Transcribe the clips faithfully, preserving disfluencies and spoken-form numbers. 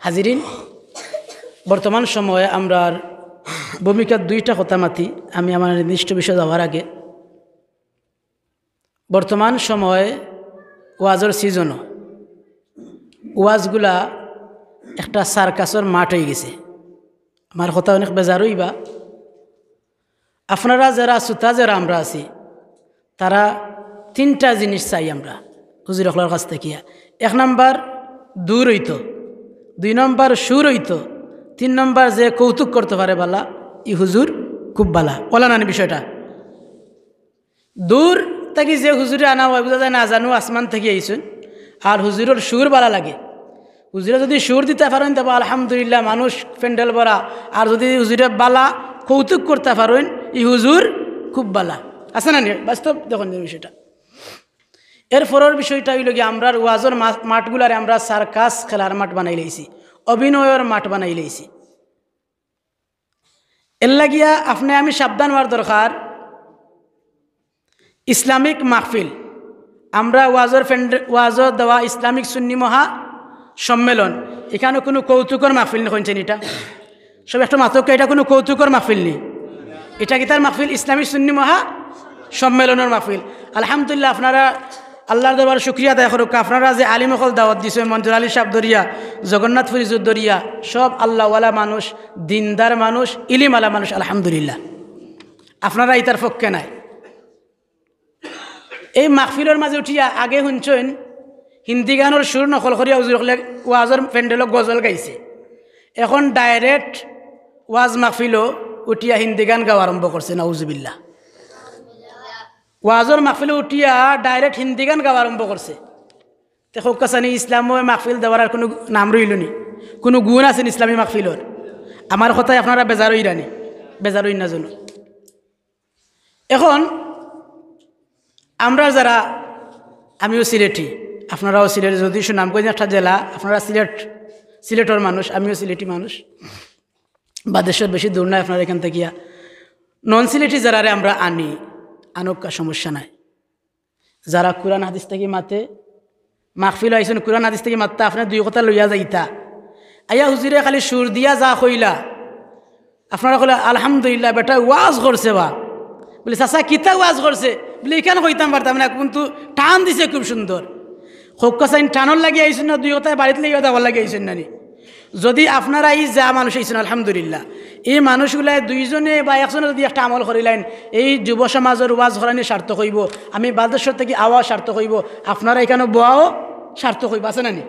হাজিরিন, বর্তমান সময়ে আমরার ভূমিকার দুইটা কথা মাতি আমি আমার নির্দিষ্ট বিষয়ে যাওয়ার আগে। বর্তমান সময়ে ওয়াজর সিজনও ওয়াজগুলা একটা সার্কাসর মাঠ অইগেছে। আমার কথা অনেক বেজার অইবা। আপনারা যেরা শ্রোতা, যেরা আমরা আছি, তারা তিনটা জিনিস চাই আমরা হুজুর অকলর কাছ থাকিয়া। এক নাম্বার দূর অইতো, দুই নাম্বার সুর অইতো, তিন নাম্বার যে কৌতুক করতো পারে বালা, ই হুজুর খুব বালা। অলা নানি বিষয়টা? দূর থাকি যে হুজুরে আনা অয়, বুঝা যায় না জানু আসমান থাকি আইছইন। আর হুজুরর সুর বালা লাগে। হুজুরে যুদি সুর দিতা পারইন, তবে আলহামদুলিল্লাহ, মানুষ প্যান্ডেল ভরা। আর যুদি হুজুরে বালা কৌতুক করতা পারইন, ই হুজুর খুব বালা। আছে না নি? বাস্তব দেখইন যে বিষয়টা। এর পরর বিষয়টা অইলো গিয়া, আমরার ওয়াজর মা-, মাঠগুলারে আমরা সার্কাস খেলার মাঠ বানাইলাইছি, অভিনয়র মাঠ বানাইলাইছি। এর লাগিয়া আপনে আমি সাবধান অওয়ার দরকার। ইসলামিক মাহফিল, আমরা ওয়াজর ফেন্ড-, ওয়াজর দেওয়া ইসলামিক সুন্নি মহা সম্মেলন, ইখানো কুনু কৌতুকর মাহফিল নি, কইনছেন ইটা? সব একটু মাতউক্কা, ইটা কুনু কৌতুকর মাহফিল নি, ইটা কিতার মাহফিল? ইসলামিক সুন্নি মহা সম্মেলনর মাহফিল। আলহামদুলিল্লাহ, আপনারা আল্লার দরবারো শুকরিয়া আদায় করউক্কা, আপনারা যে আলিম অকল দাওয়াত দিছইন, মঞ্জুর আলী সাব ধরিয়া, জগন্নাথপুরী হুজুর ধরিয়া, সব আল্লাওয়ালা মানুষ, দিনদার মানুষ, ইলিমআলা মানুষ, আলহামদুলিল্লাহ। আপনারা ইতার পক্ষে নায়। এই মাহফিলর মাঝে উঠিয়া আগে হুনছইন হিন্দি গানর সুর নকল করিয়া হুজুর অকলে ওয়াজর প্যান্ডেলো গজল গাইছে। এখন direct ওয়াজ মাহফিলো উঠিয়া হিন্দি গান গাওয়া আরম্ভ করছে, নাউজুবিল্লাহ। ওয়াজর মাহফিলো উঠিয়া direct হিন্দি গান গাওয়া আরম্ভ করছে। তে কউক্কা চাইন, ইসলামো মাহফিল দেওয়ার আর কুনু নাম রইলো নি, কুনু গুণ আছে নি ইসলামী মাহফিলর? আমার কথায় আপনারা বেজার অইরা নি, বেজার অইন না যেন। এখন আমরা যারা, আমিও সিলেটি, আপনারাও সিলেটি, যদিও সুনামগঞ্জ একটা জেলা, আপনারা সিলেট, সিলেটর মানুষ, আমিও সিলেটি মানুষ, বা দেশর বেশি দূর নায় আপনারা ইখান থাকিয়া। নন সিলেটি যারারে আমরা আনি, আনউক্কা, সমস্যা নাই। যারা কুরআন হাদিস থাকি মাতে, মাহফিলো আইছইন কুরআন হাদিস থাকি মাততা, আপনে দুই কথা লইয়া যাইতা। আইয়া হুজুরে খালি সুর দিয়া যা কইলা, আপনারা কইলা, "আলহামদুলিল্লাহ, বেটায় ওয়াজ করছে বা।" বলি, "চাচা, কিতা ওয়াজ করছে?" বলি, "ইখান কইতাম পারতাম না, কিন্তু টান দিছে খুব সুন্দর।" কউক্কা চাইন, টানর লাগি আইছইন না, দুই কথায় বাড়িত লইয়া যাওয়ার লাগি আইছইন না নি? যুদি আপনারা ই যা মানুষ আইছইন, আলহামদুলিল্লাহ, ই মানুষগুলায় দুইজনে বা একজনে যুদি একটা আমল করিলাইন, এই যুব সমাজর ওয়াজ করানি সার্থক অইবো, আমি বাদেশ্বর থাকি আওয়া সার্থক অইবো, আপনারা ইখানো বওয়াও সার্থক অইবো, আছে না নি?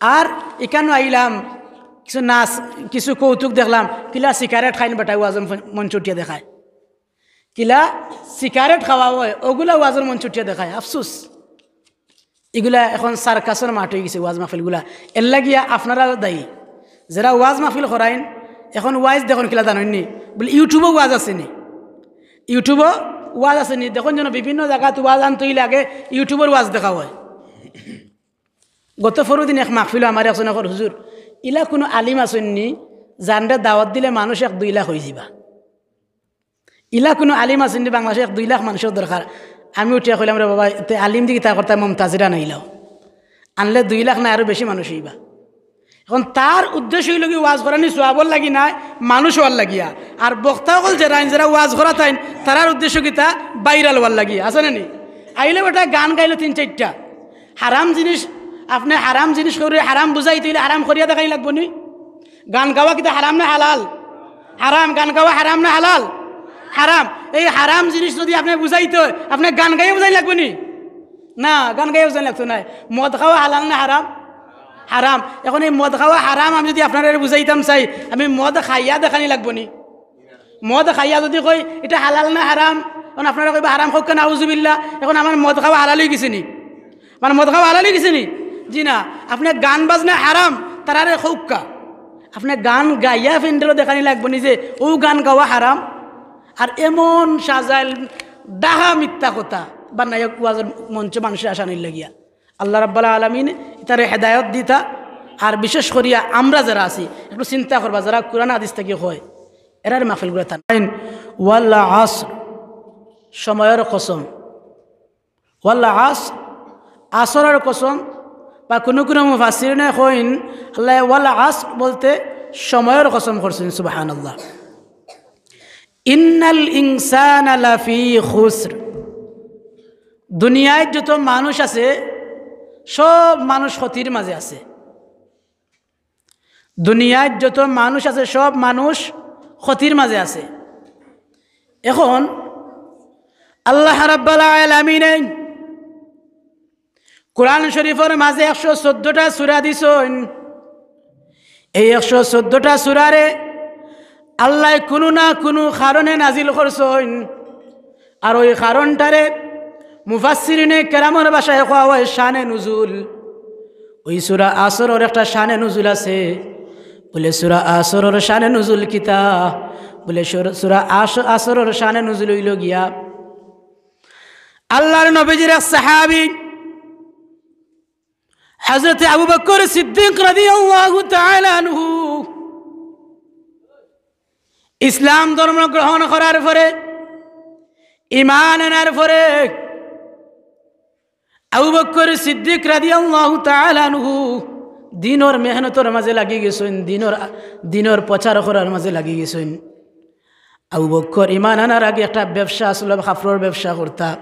আর ইখানো আইলাম, কিছু নাচ, কিছু কৌতুক দেখলাম, কিলা সিগারেট খাইন বেটায় ওয়াজর মঞ্চ উঠিয়া দেখায়, কিলা সিগারেট খাওয়া অয়, অগুলা ওয়াজর মঞ্চ উঠিয়া দেখায়। আফসোস, ইগুলা এখন সার্কাসর মাঠ অইগেছে ওয়াজ মাহফিলগুলা। এর লাগিয়া আপনারা দায়ী, যেরা ওয়াজ মাহফিল করাইন। এখন ওয়াজ দেখইন কিলা জানইন নি, বলে, "YouTube-ও ওয়াজ আছে নি, YouTube-ও ওয়াজ আছে নি।" দেখইন যেন বিভিন্ন জাগাত ওয়াজ আনতে অইলে আগে YouTube-অর ওয়াজ দেখাও অয়। গত পরশু দিন এক মাহফিলো আমার একজনে কর, "হুজুর, ইলা কুনু আলিম আছইন নি, যানরে দাওয়াত দিলে মানুষ এক দুই লাখ অইযিবা?" ইলা কুনু আলিম আছইন নি, বাংলাদেশো এক দুই লাখ মানুষর দরকার। আমি উঠিয়া কইলাম, "রে বাবা, তে আলিম দি কিতা করতায়, মমতাজরে আনাইলাও, আনলে দুই লাখ নায়, আরো বেশি মানুষ অইবা।" এখন তার উদ্দেশ্য অইলো গি ওয়াজ করানি সওয়াবর লাগি নায়, মানুষ অওয়ার লাগিয়া। আর বক্তা অকল যেরা আইন, যেরা ওয়াজ করাত আইন, তারার উদ্দেশ্য কিতা, viral অওয়ার লাগি, আছে না নি? আইলে বেটায় গান গাইলো তিন চাইরটা, হারাম জিনিস, আপনে হারাম জিনিস করি হারাম বুঝাইতে অইলে হারাম করিয়া দেখানি লাগবো নি? গান গাওয়া কিতা হারাম না হালাল? হারাম। গান গাওয়া হারাম না হালাল? হারাম। এই হারাম জিনিস যুদি আপনে বুঝাইতে অয়, আপনে গান গাইয়া বুঝানি লাগবো নি? না, গান গাইয়া বুঝানি লাগতো নায়। মদ খাওয়া হালাল না হারাম? হারাম। এখন এই মদ খাওয়া হারাম আমি যুদি আপনারারে বুঝাইতাম চাই, আমি মদ খাইয়া দেখানি লাগবো নি? মদ খাইয়া যুদি কই, "ইটা হালাল না হারাম?" এখন আপনারা কইবা, "হারাম কউক্কা, নাউজুবিল্লাহ।" এখন আমার মদ খাওয়া হালাল অইগেছে নি? মানে মদ খাওয়া হালাল অইগেছে নি? জি না। আপনে গান বাজনা হারাম, তারারে কউক্কা। আপনে গান গাইয়া প্যান্ডেলো দেখানি লাগবো নি যে অউ গান গাওয়া হারাম? আর এমন সাজাইল ডাহা মিথ্যা কথা বানাইয়া ওয়াজর মঞ্চো মানুষরে আসানির লাগিয়া। আল্লাহ রাব্বুল আলামিন ইতারে হেদায়ত দিতা। আর বিশেষ করিয়া আমরা যেরা আছি, একটু চিন্তা করবা, যেরা কুরআন হাদিস থাকি কয়, এরার মাহফিলগুলা তার। ওয়াল আসর, সময়র কসম, ওয়াল আসর, আসরর কসম, বা কুনু কুনু মুফাসসিরিনে কইন, আল্লায় "ওয়াল আসর" বলতে সময়র কসম করছইন। সুবহানাল্লাহ। "ইন্নাল ইনসানা লাফি খুসর।" দুনিয়াত যত মানুষ আছে, সব মানুষ ক্ষতির মাঝে আছে। দুনিয়াত যত মানুষ আছে, সব মানুষ ক্ষতির মাঝে আছে। এখন আল্লাহ রাব্বুল আলামিনে কোরআন শরীফর মাঝে একশো চৌদ্দটা সূরা দিছইন। এই একশো চৌদ্দটা সূরারে আল্লায় কুনু না কুনু কারণে নাজিল করছইন। আর ওই কারণটারে মুফাসসিরিনে কেরামর ভাষায় কওয়া হয় শানে নুজুল। ওই সূরা আসরর একটা শানে নুজুল আছে। বলে, সূরা আসরর শানে নুজুল কিতা? বলে, সূরা, সূরা আস-, আসরর শানে নুজুল অইলো গিয়া আল্লাহর নবীজির এক সাহাবী হযরতে আবু বকর সিদ্দিক রাদিয়াল্লাহু তাআলা আনহু ইসলাম ধর্ম গ্রহণ করার পরে, ঈমান আনার পরে আবু বকর সিদ্দিক রাদিয়াল্লাহু তাআলা আনহু দ্বীনর মেহনতর মাঝে লাগি গেছইন, দ্বীনর, দ্বীনর প্রচার করার মাঝে লাগি গেছইন। আবু বকর ঈমান আনার আগে একটা ব্যবসা আছিল, কাপড়র ব্যবসা করতা।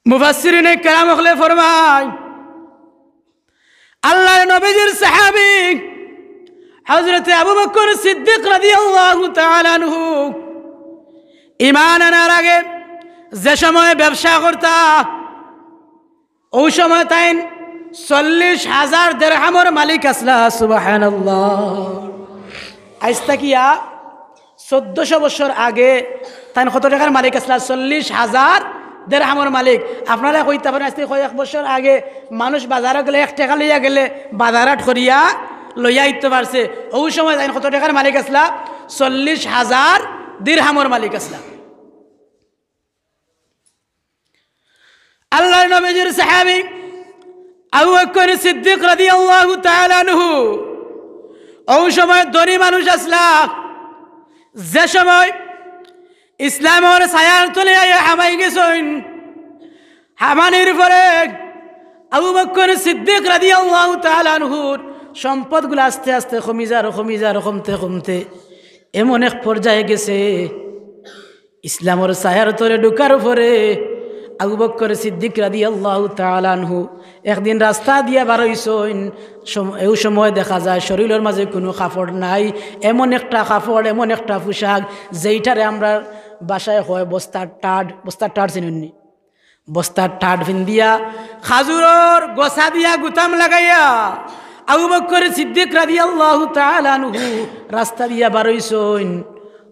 মুফাসসিরিনে কেরাম অকলে ফরমাইন, আল্লাহর নবীজির সাহাবী হযরতে আবু বকর সিদ্দিক রাদিয়াল্লাহু তাআলা আনহু ঈমান আনার আগে যে সময় ব্যবসা করতা, ওই সময় তাইন চল্লিশ হাজার দেরহামর মালিক আছলা। সুবহানাল্লাহ। আইজ থাকিয়া চৌদ্দশো বছর আগে তাইন কত টেকার মালিক আছলা? চল্লিশ হাজার দেরহামর মালিক। আপনারা কইতা পারইন, আইজ থাকি কয়েক বছর আগে মানুষ বাজারো গেলে এক টেকা লইয়া গেলে বাজারহাট করিয়া লইয়া আইতো পারছে। ওই সময় তাইন কত টেকার মালিক আছলা? চল্লিশ হাজার দিরহামর মালিক আছলা। আল্লাহর নবীজির সাহাবী আবু বকর সিদ্দিক রাদিয়াল্লাহু তাআলা আনহু ওই সময় ধনী মানুষ আছলা। যে সময় ইসলামর ছায়ার তলে আইয়া হামাই গেছইন, হামানির পরে আবু বকর সিদ্দিক রাদিয়াল্লাহু তাআলা আনহুর সম্পদগুলা আস্তে আস্তে কমি যার, কমি যার, কমতে কমতে এমন এক পর্যায়ে গেছে, ইসলামর ছায়ার তলে ঢুকার পরে আবু বকর সিদ্দিক রাদিয়াল্লাহু তাআলা আনহু একদিন রাস্তা দিয়া বার অইছইন। সম-, এউ সময় দেখা যায় শরীলর মাঝে কুনু কাপড় নাই, এমন একটা কাপড়, এমন একটা পোশাক, যেইটারে আমরার ভাষায় কয় বস্তার টাড। বস্তার টাড চিনইননি? বস্তার টাড ফিন্দিয়া, খাজুরর গোছা দিয়া গুতাম লাগাইয়া আবু বকর সিদ্দিক রাদিয়াল্লাহু তাআলা আনহু রাস্তা দিয়া বার অইছইন।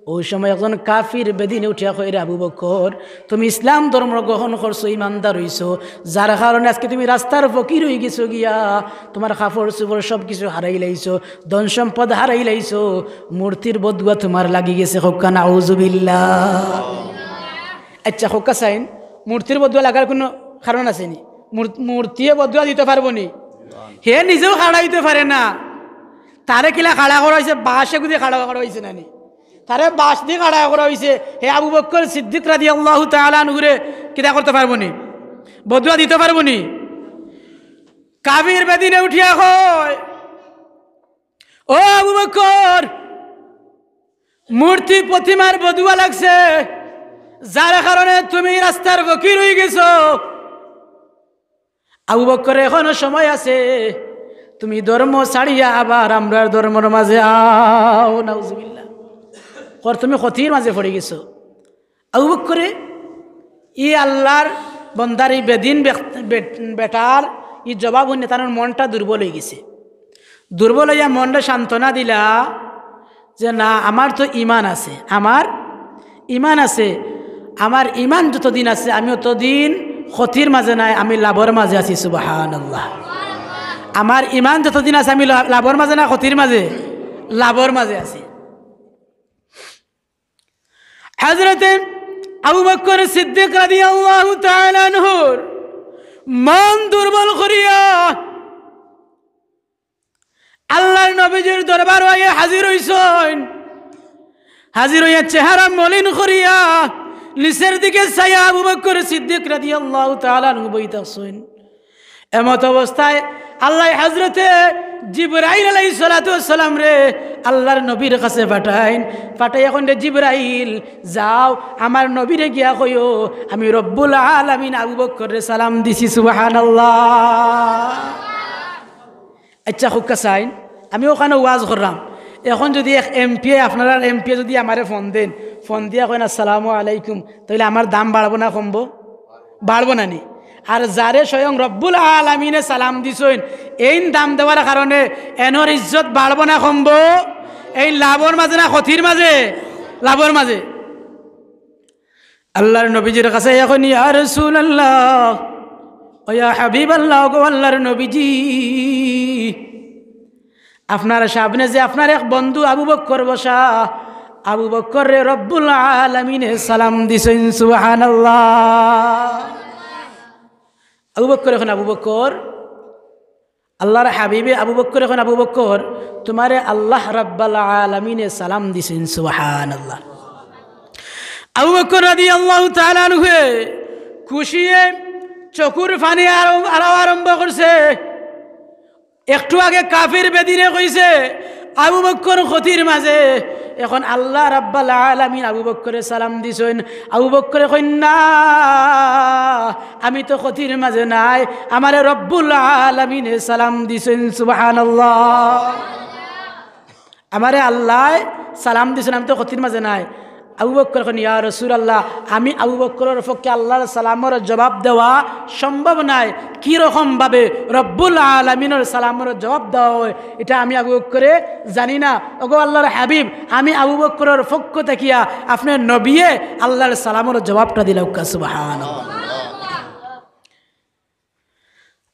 ওই সময় একজন কাফির বেদিনে উঠিয়া কইরা, "আবু বকর, তুমি ইসলাম ধর্ম গ্রহণ করছো, ইমানদার অইছো, যার কারণে আজকে তুমি রাস্তার ফকির অইগেছো গিয়া, তুমার কাপড় চোপড় সব কিছু হারাইলাইছো, ধন সম্পদ হারাইলাইছো, মূর্তির বদুয়া তুমার লাগি গেছে।" কউক্কা নাউজুবিল্লাহ। আচ্ছা, কউক্কা চাইন, মূর্তির বদুয়া লাগার কুনু কারণ আছেনি? মূর-, মূর্তিয়ে বদুয়া দিতো পারবোনি? হে নিজেউ খাড়া অইতো পারে না, তারে কিলা খাড়া করা অইছে? বাঁশ এগুদি খাড়া করা অইছে না নি? তারে বাঁশ দি খাড়া করা অইছে। হে আবু বকর সিদ্দিক রাদিয়াল্লাহু তাআলা আনহুরে কিতা করতো পারবোনি? বদুয়া দিতো পারবোনি? কাফির বেদিনে উঠিয়া কয়, "ও আবু বকর, মূর্তি প্রতিমার বদুয়া লাগছে, যার কারণে তুমি রাস্তার ফকির অইগেছো।" আবু বকর, "এখনো সময় আছে, তুমি ধর্ম ছাড়িয়া আবার আমরার ধর্মর মাঝে আও।" নাউজুবিল্লাহ। কর, তুমি ক্ষতির মাঝে পড়ি গেছো। আবু বকরে ই আল্লাহর বন্দার ই বেদিন বেক-, বে-, বেটার ই জবাব হুনিয়া তান মনটা দুর্বল অইগেছে। দুর্বল অইয়া মনরে সান্ত্বনা দিলা যে, "না, আমার তো ইমান আছে, আমার ইমান আছে, আমার ইমান যতদিন আছে আমি অতদিন ক্ষতির মাঝে নাই, আমি লাভর মাঝে আছি।" সুবহানাল্লাহ। আমার ইমান যতদিন আছে আমি লা-, লাভর মাঝে না ক্ষতির মাঝে? লাভর মাঝে আছি। হযরতে আবু বকর সিদ্দিক রাদিয়াল্লাহু তাআলা আনহুর মন দুর্বল করিয়া আল্লাহর নবীজির দরবারো আইয়া হাজির অইছইন। হাজির অইয়া চেহারা মলিন করিয়া নিচের দিকে চাইয়া আবু বকর সিদ্দিক রাদিয়াল্লাহু তাআলা আনহু বই থাকছইন। এমত অবস্থায় আল্লায় হজরতে জিব্রাইল আলাইহিস সালাতু ওয়াস সালামরে আল্লার নবীর কাছে পাঠাইন। পাঠাইয়া কইন, "রে জিব্রাইল, যাও আমার নবীরে গিয়া কইও, আমি রব্বুল আলামিন আবু বক্কররে সালাম দিছি।" সুবহানাল্লাহ। আইচ্ছা, খুব কাছাইন, আমি অখানো ওয়াজ কররাম। অখন যুদি এক এমপিয়ে, আপনারার এমপিয়ে যুদি আমারে ফোন দেইন, ফোন দিয়া কইন, "আসসালামু আলাইকুম", তাইলে আমার দাম বাড়বো না কমবো? বাড়বো না নি? আর যারে স্বয়ং রব্বুল আলামিনে সালাম দিছইন, এইন দাম দেওয়ার কারণে এনর ইজ্জত বাড়বো না কমবো? এইন লাভর মাঝে না ক্ষতির মাঝে? লাভর মাঝে। আল্লার নবীজির কাছে অখন, "ইয়া রাসূলুল্লাহ, ও ইয়া হাবিবাল্লাহ, ওগো আল্লার নবীজি, আপনার সামনে যে আপনার এক বন্ধু আবু বক্কর বসা, আবু বক্কররে রব্বুল আলামিনে সালাম দিছইন।" সুবহানাল্লাহ। আবু বক্কর, অখন আবু বক্কর, আল্লার হাবিবে আবু বক্কর, অখন আবু বক্কর, তুমারে আল্লাহ রাব্বুল আলামিনে সালাম দিছইন। সুবহানাল্লাহ। আবু বক্কর রাদিয়াল্লাহু তাআলা আনহু খুশিয়ে চকুর পানি আরো, আরো আরম্ভ করছে। একটু আগে কাফির বেদিনে কইছে, "আবু বক্কর ক্ষতির মাঝে।" অখন আল্লাহ রাব্বুল আলামিন আবু বক্করে সালাম দিছইন। আবু বক্করে কইন, "না, আমি তো ক্ষতির মাঝে নাই, আমারে রব্বুল আলামিনে সালাম দিছইন।" সুবহানাল্লাহ। আমারে আল্লায় সালাম দিছইন, আমি তো ক্ষতির মাঝে নাই। আবু বক্কর কইন, "ইয়া রাসূলুল্লাহ, আমি আবু বক্করর পক্ষে আল্লার সালামর জবাব দেওয়া সম্ভব নায়। কি রকম ভাবে রব্বুল আলামিনর সালামর জবাব দেওয়া অয়, ইটা আমি আবু বক্করে জানি না। ওগো আল্লার হাবিব, আমি আবু বক্করর পক্ষ থাকিয়া আপনার নবীয়ে আল্লার সালামর জবাবটা দিলাউক্কা।" সুবহানাল্লাহ।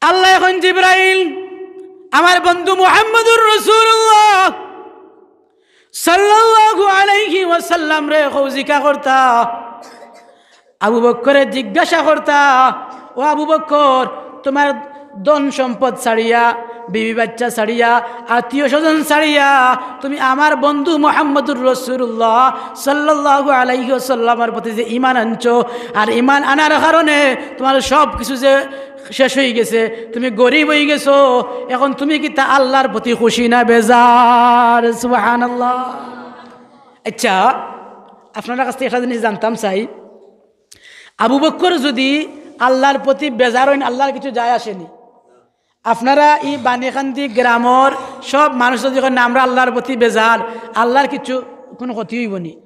আল্লায় কইন, "জিব্রাইল, আমার বন্ধু মুহাম্মদুর রাসূলুল্লাহ সাল্লাল্লাহু আলাইহি ওয়াসাল্লামরে কও জিকা করতা।" আবু বক্করে জিজ্ঞাসা করতা, "ও আবু বক্কর, তুমার ধন সম্পদ ছাড়িয়া, বিবি বাচ্চা ছাড়িয়া, আত্মীয় স্বজন ছাড়িয়া তুমি আমার বন্ধু মুহাম্মদুর রাসূলুল্লাহ সাল্লাল্লাহু আলাইহি ওয়াসাল্লামর প্রতি যে ঈমান আনছো, আর ঈমান আনার কারণে তুমার সব কিছু যে শেষ অইগেছে, তুমি গরিব অইগেছো, অখন তুমি কিতা আল্লার প্রতি খুশি না বেজার?" সুবহানাল্লাহ। আইচ্ছা, আপনারার কাছ থাকি একটা জিনিস জানতাম চাই, আবু বক্কর যুদি আল্লার প্রতি বেজার অইন, আল্লার কিছু যায় আসে নি? আপনারা ই বানিকান্দি গ্রামর সব মানুষ যুদি কইন, "না, আমরা আল্লার প্রতি বেজার", আল্লার কিছু কুনু ক্ষতি অইবো নি?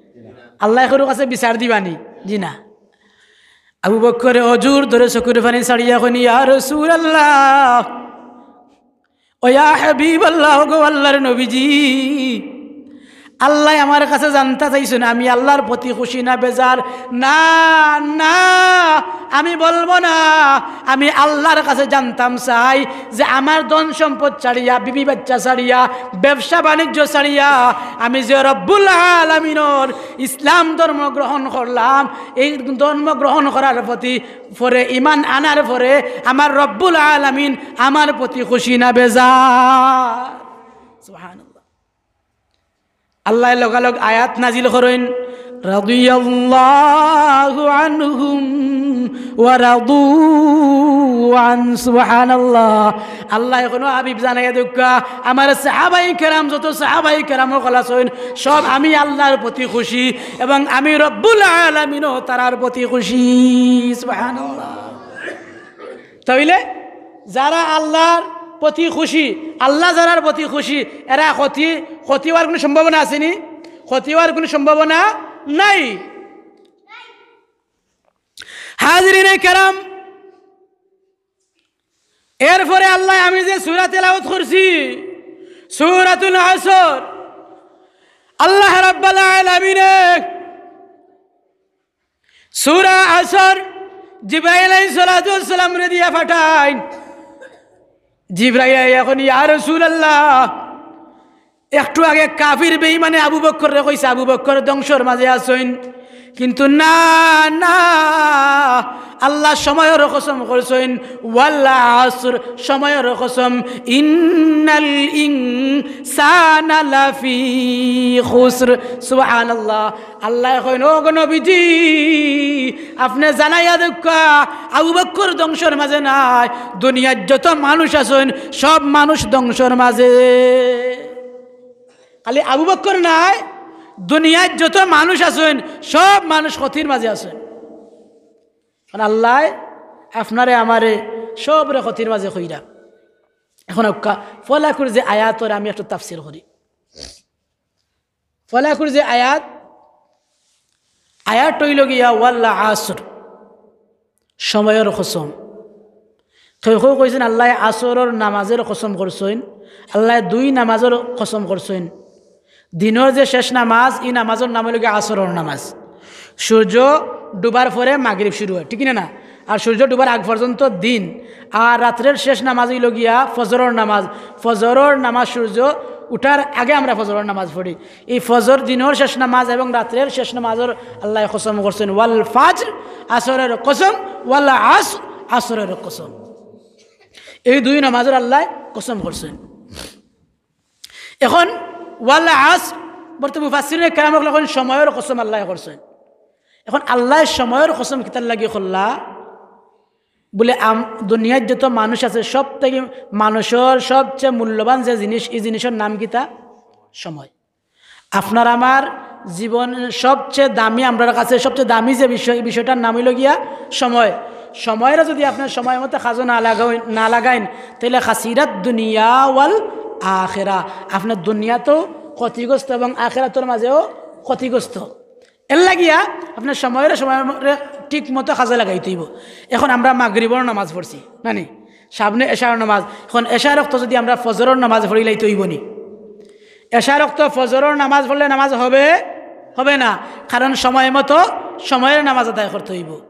আল্লায় কারো কাছে বিচার দিবা নি? জি না। আবু বক্করে অজুর ধরে চকুর পানি ছাড়িয়া কইন, "ইয়া রাসূলুল্লাহ, ও ইয়া হাবিবাল্লাহ, ওগো আল্লার নবীজি, আল্লায় আমার কাছে জানতা চাইছইন আমি আল্লার প্রতি খুশি না বেজার। না, না, আমি বলবো না। আমি আল্লার কাছে জানতাম চাই যে আমার ধন সম্পদ ছাড়িয়া, বিবি বাচ্চা ছাড়িয়া, ব্যবসা বাণিজ্য ছাড়িয়া আমি যে রব্বুল আলামিনর ইসলাম ধর্ম গ্রহণ করলাম, এই ধর্ম গ্রহণ করার প্রতি পরে, ঈমান আনার পরে আমার রব্বুল আলামিন আমার প্রতি খুশি না বেজার?" সুবহানাল্লাহ। আল্লায় লগালগ আয়াত নাজিল করইন, "রাদিয়াল্লাহু আনহুম ওয়া রাদু আন।" সুবহানাল্লাহ। আল্লায় অখনো হাবিব জানাইয়া দেউক্কা, আমার সাহাবায়ে কেরাম, যত সাহাবায়ে কেরাম অকল আছইন, সব আমি আল্লার প্রতি খুশি এবং আমি রব্বুল আলামিনও তারার প্রতি খুশি। সুবহানাল্লাহ। তাইলে যারা আল্লার প্রতি খুশি, আল্লা যারার প্রতি খুশি, এরা ক্ষতি, ক্ষতি অওয়ার কুনু সম্ভাবনা আছে নি? ক্ষতি অওয়ার কুনু সম্ভাবনা নাই। হাজিরিনে কেরাম, এরপরে আল্লায় আমি যে সূরা তেলাওয়াত করছি, সূরাতুল আসর, আল্লাহ রাব্বুল আলামিনে সূরা আসর জিব্রাইল আলাইহিস সালাতু ওয়াস সালামরে দিয়া পাঠাইন। জিব্রাইল আইয়া কইন, "ইয়া রাসূলুল্লাহ, একটু আগে কাফির বেঈমানে আবু বক্কররে কইছে, আবু বক্কর ধ্বংসর মাঝে আছইন, কিন্তু না, না, আল্লাহ সময়র কসম করছইন, ওয়াল আসর, সময়র কসম, ইন্নাল ইনসানা ইনসানা লাফি খুসর। সুবহানাল্লাহ। আল্লায় কইন, "ও গো নবীজি, আপনে জানাইয়া দেউক্কা, আবু বক্কর ধ্বংসর মাঝে নায়, দুনিয়ার যত মানুষ আছইন, সব মানুষ ধ্বংসর মাঝে।" খালি আবু বক্কর নায়, দুনিয়ার যত মানুষ আছইন, সব মানুষ ক্ষতির মাঝে আছইন। কারণ আল্লায় আপনারে আমারে সবরে ক্ষতির মাঝে কইরা। এখন আউক্কা, ফলাকুর যে আয়াতর আমি একটু তাফসির করি। ফলাকুর যে আয়াত, আয়াত অইল গিয়া ওয়াল আসর, সময়র কসম। কেউ কেউ কইছইন আল্লায় আসরর নামাজর কসম করছইন, আল্লায় দুই নামাজর কসম করছইন। দিনর যে শেষ নামাজ, ই নামাজর নাম অইল গিয়া আসরর নামাজ। সূর্য ডুবার পরে মাগরিব শুরু অয়, ঠিক না না? আর সূর্য ডুবার আগ পর্যন্ত দিন। আর রাত্রের শেষ নামাজ অইল গিয়া ফজরর নামাজ। ফজরর নামাজ সূর্য উঠার আগে আমরা ফজরর নামাজ পড়ি। এই ফজর দিনর শেষ নামাজ এবং রাত্রের শেষ নামাজর আল্লায় কসম করছইন, "ওয়াল ফাজর", আসরের কসম, "ওয়াল আসর", আসরের কসম। এই দুই নামাজর আল্লায় কসম করছইন। এখন ওয়াল আসর, বলতে মুফাসসিরিনে কেরাম অকলে কইন সময়র কসম আল্লায় করছইন। এখন আল্লায় সময়র কসম কিতার লাগি করলা? বলে আম-, দুনিয়ার যত মানুষ আছে, সব থাকি মানুষর সবচেয়ে মূল্যবান যে জিনিস, ই জিনিসর নাম কিতা? সময়। আপনার আমার জীবন সবচেয়ে দামি, আমরার কাছে সবচেয়ে দামি যে বিষয়, ই বিষয়টার নাম অইল গিয়া সময়। সময়রে যদি আপনে সময় মতো কাজো না লাগাইন, না লাগাইন, তাইলে খাসিরাত দুনিয়া ওয়াল আখেরা, আপনে দুনিয়াতেও ক্ষতিগ্রস্ত এবং আখেরাতর মাঝেও ক্ষতিগ্রস্ত। এর লাগিয়া আপনার সময়রে, সময়রে ঠিক মতো কাজে লাগাইতে অইব। এখন আমরা মাগরিবর নামাজ পড়ছি, না নি? সামনে এশার নামাজ। এখন এশার অক্ত যদি আমরা ফজরর নামাজ পড়িলাইতে অইব নি? এশার অক্ত ফজরর নামাজ পড়লে নামাজ হবে? হবে না। কারণ সময় মতো সময়ের নামাজ আদায় করতে অইব।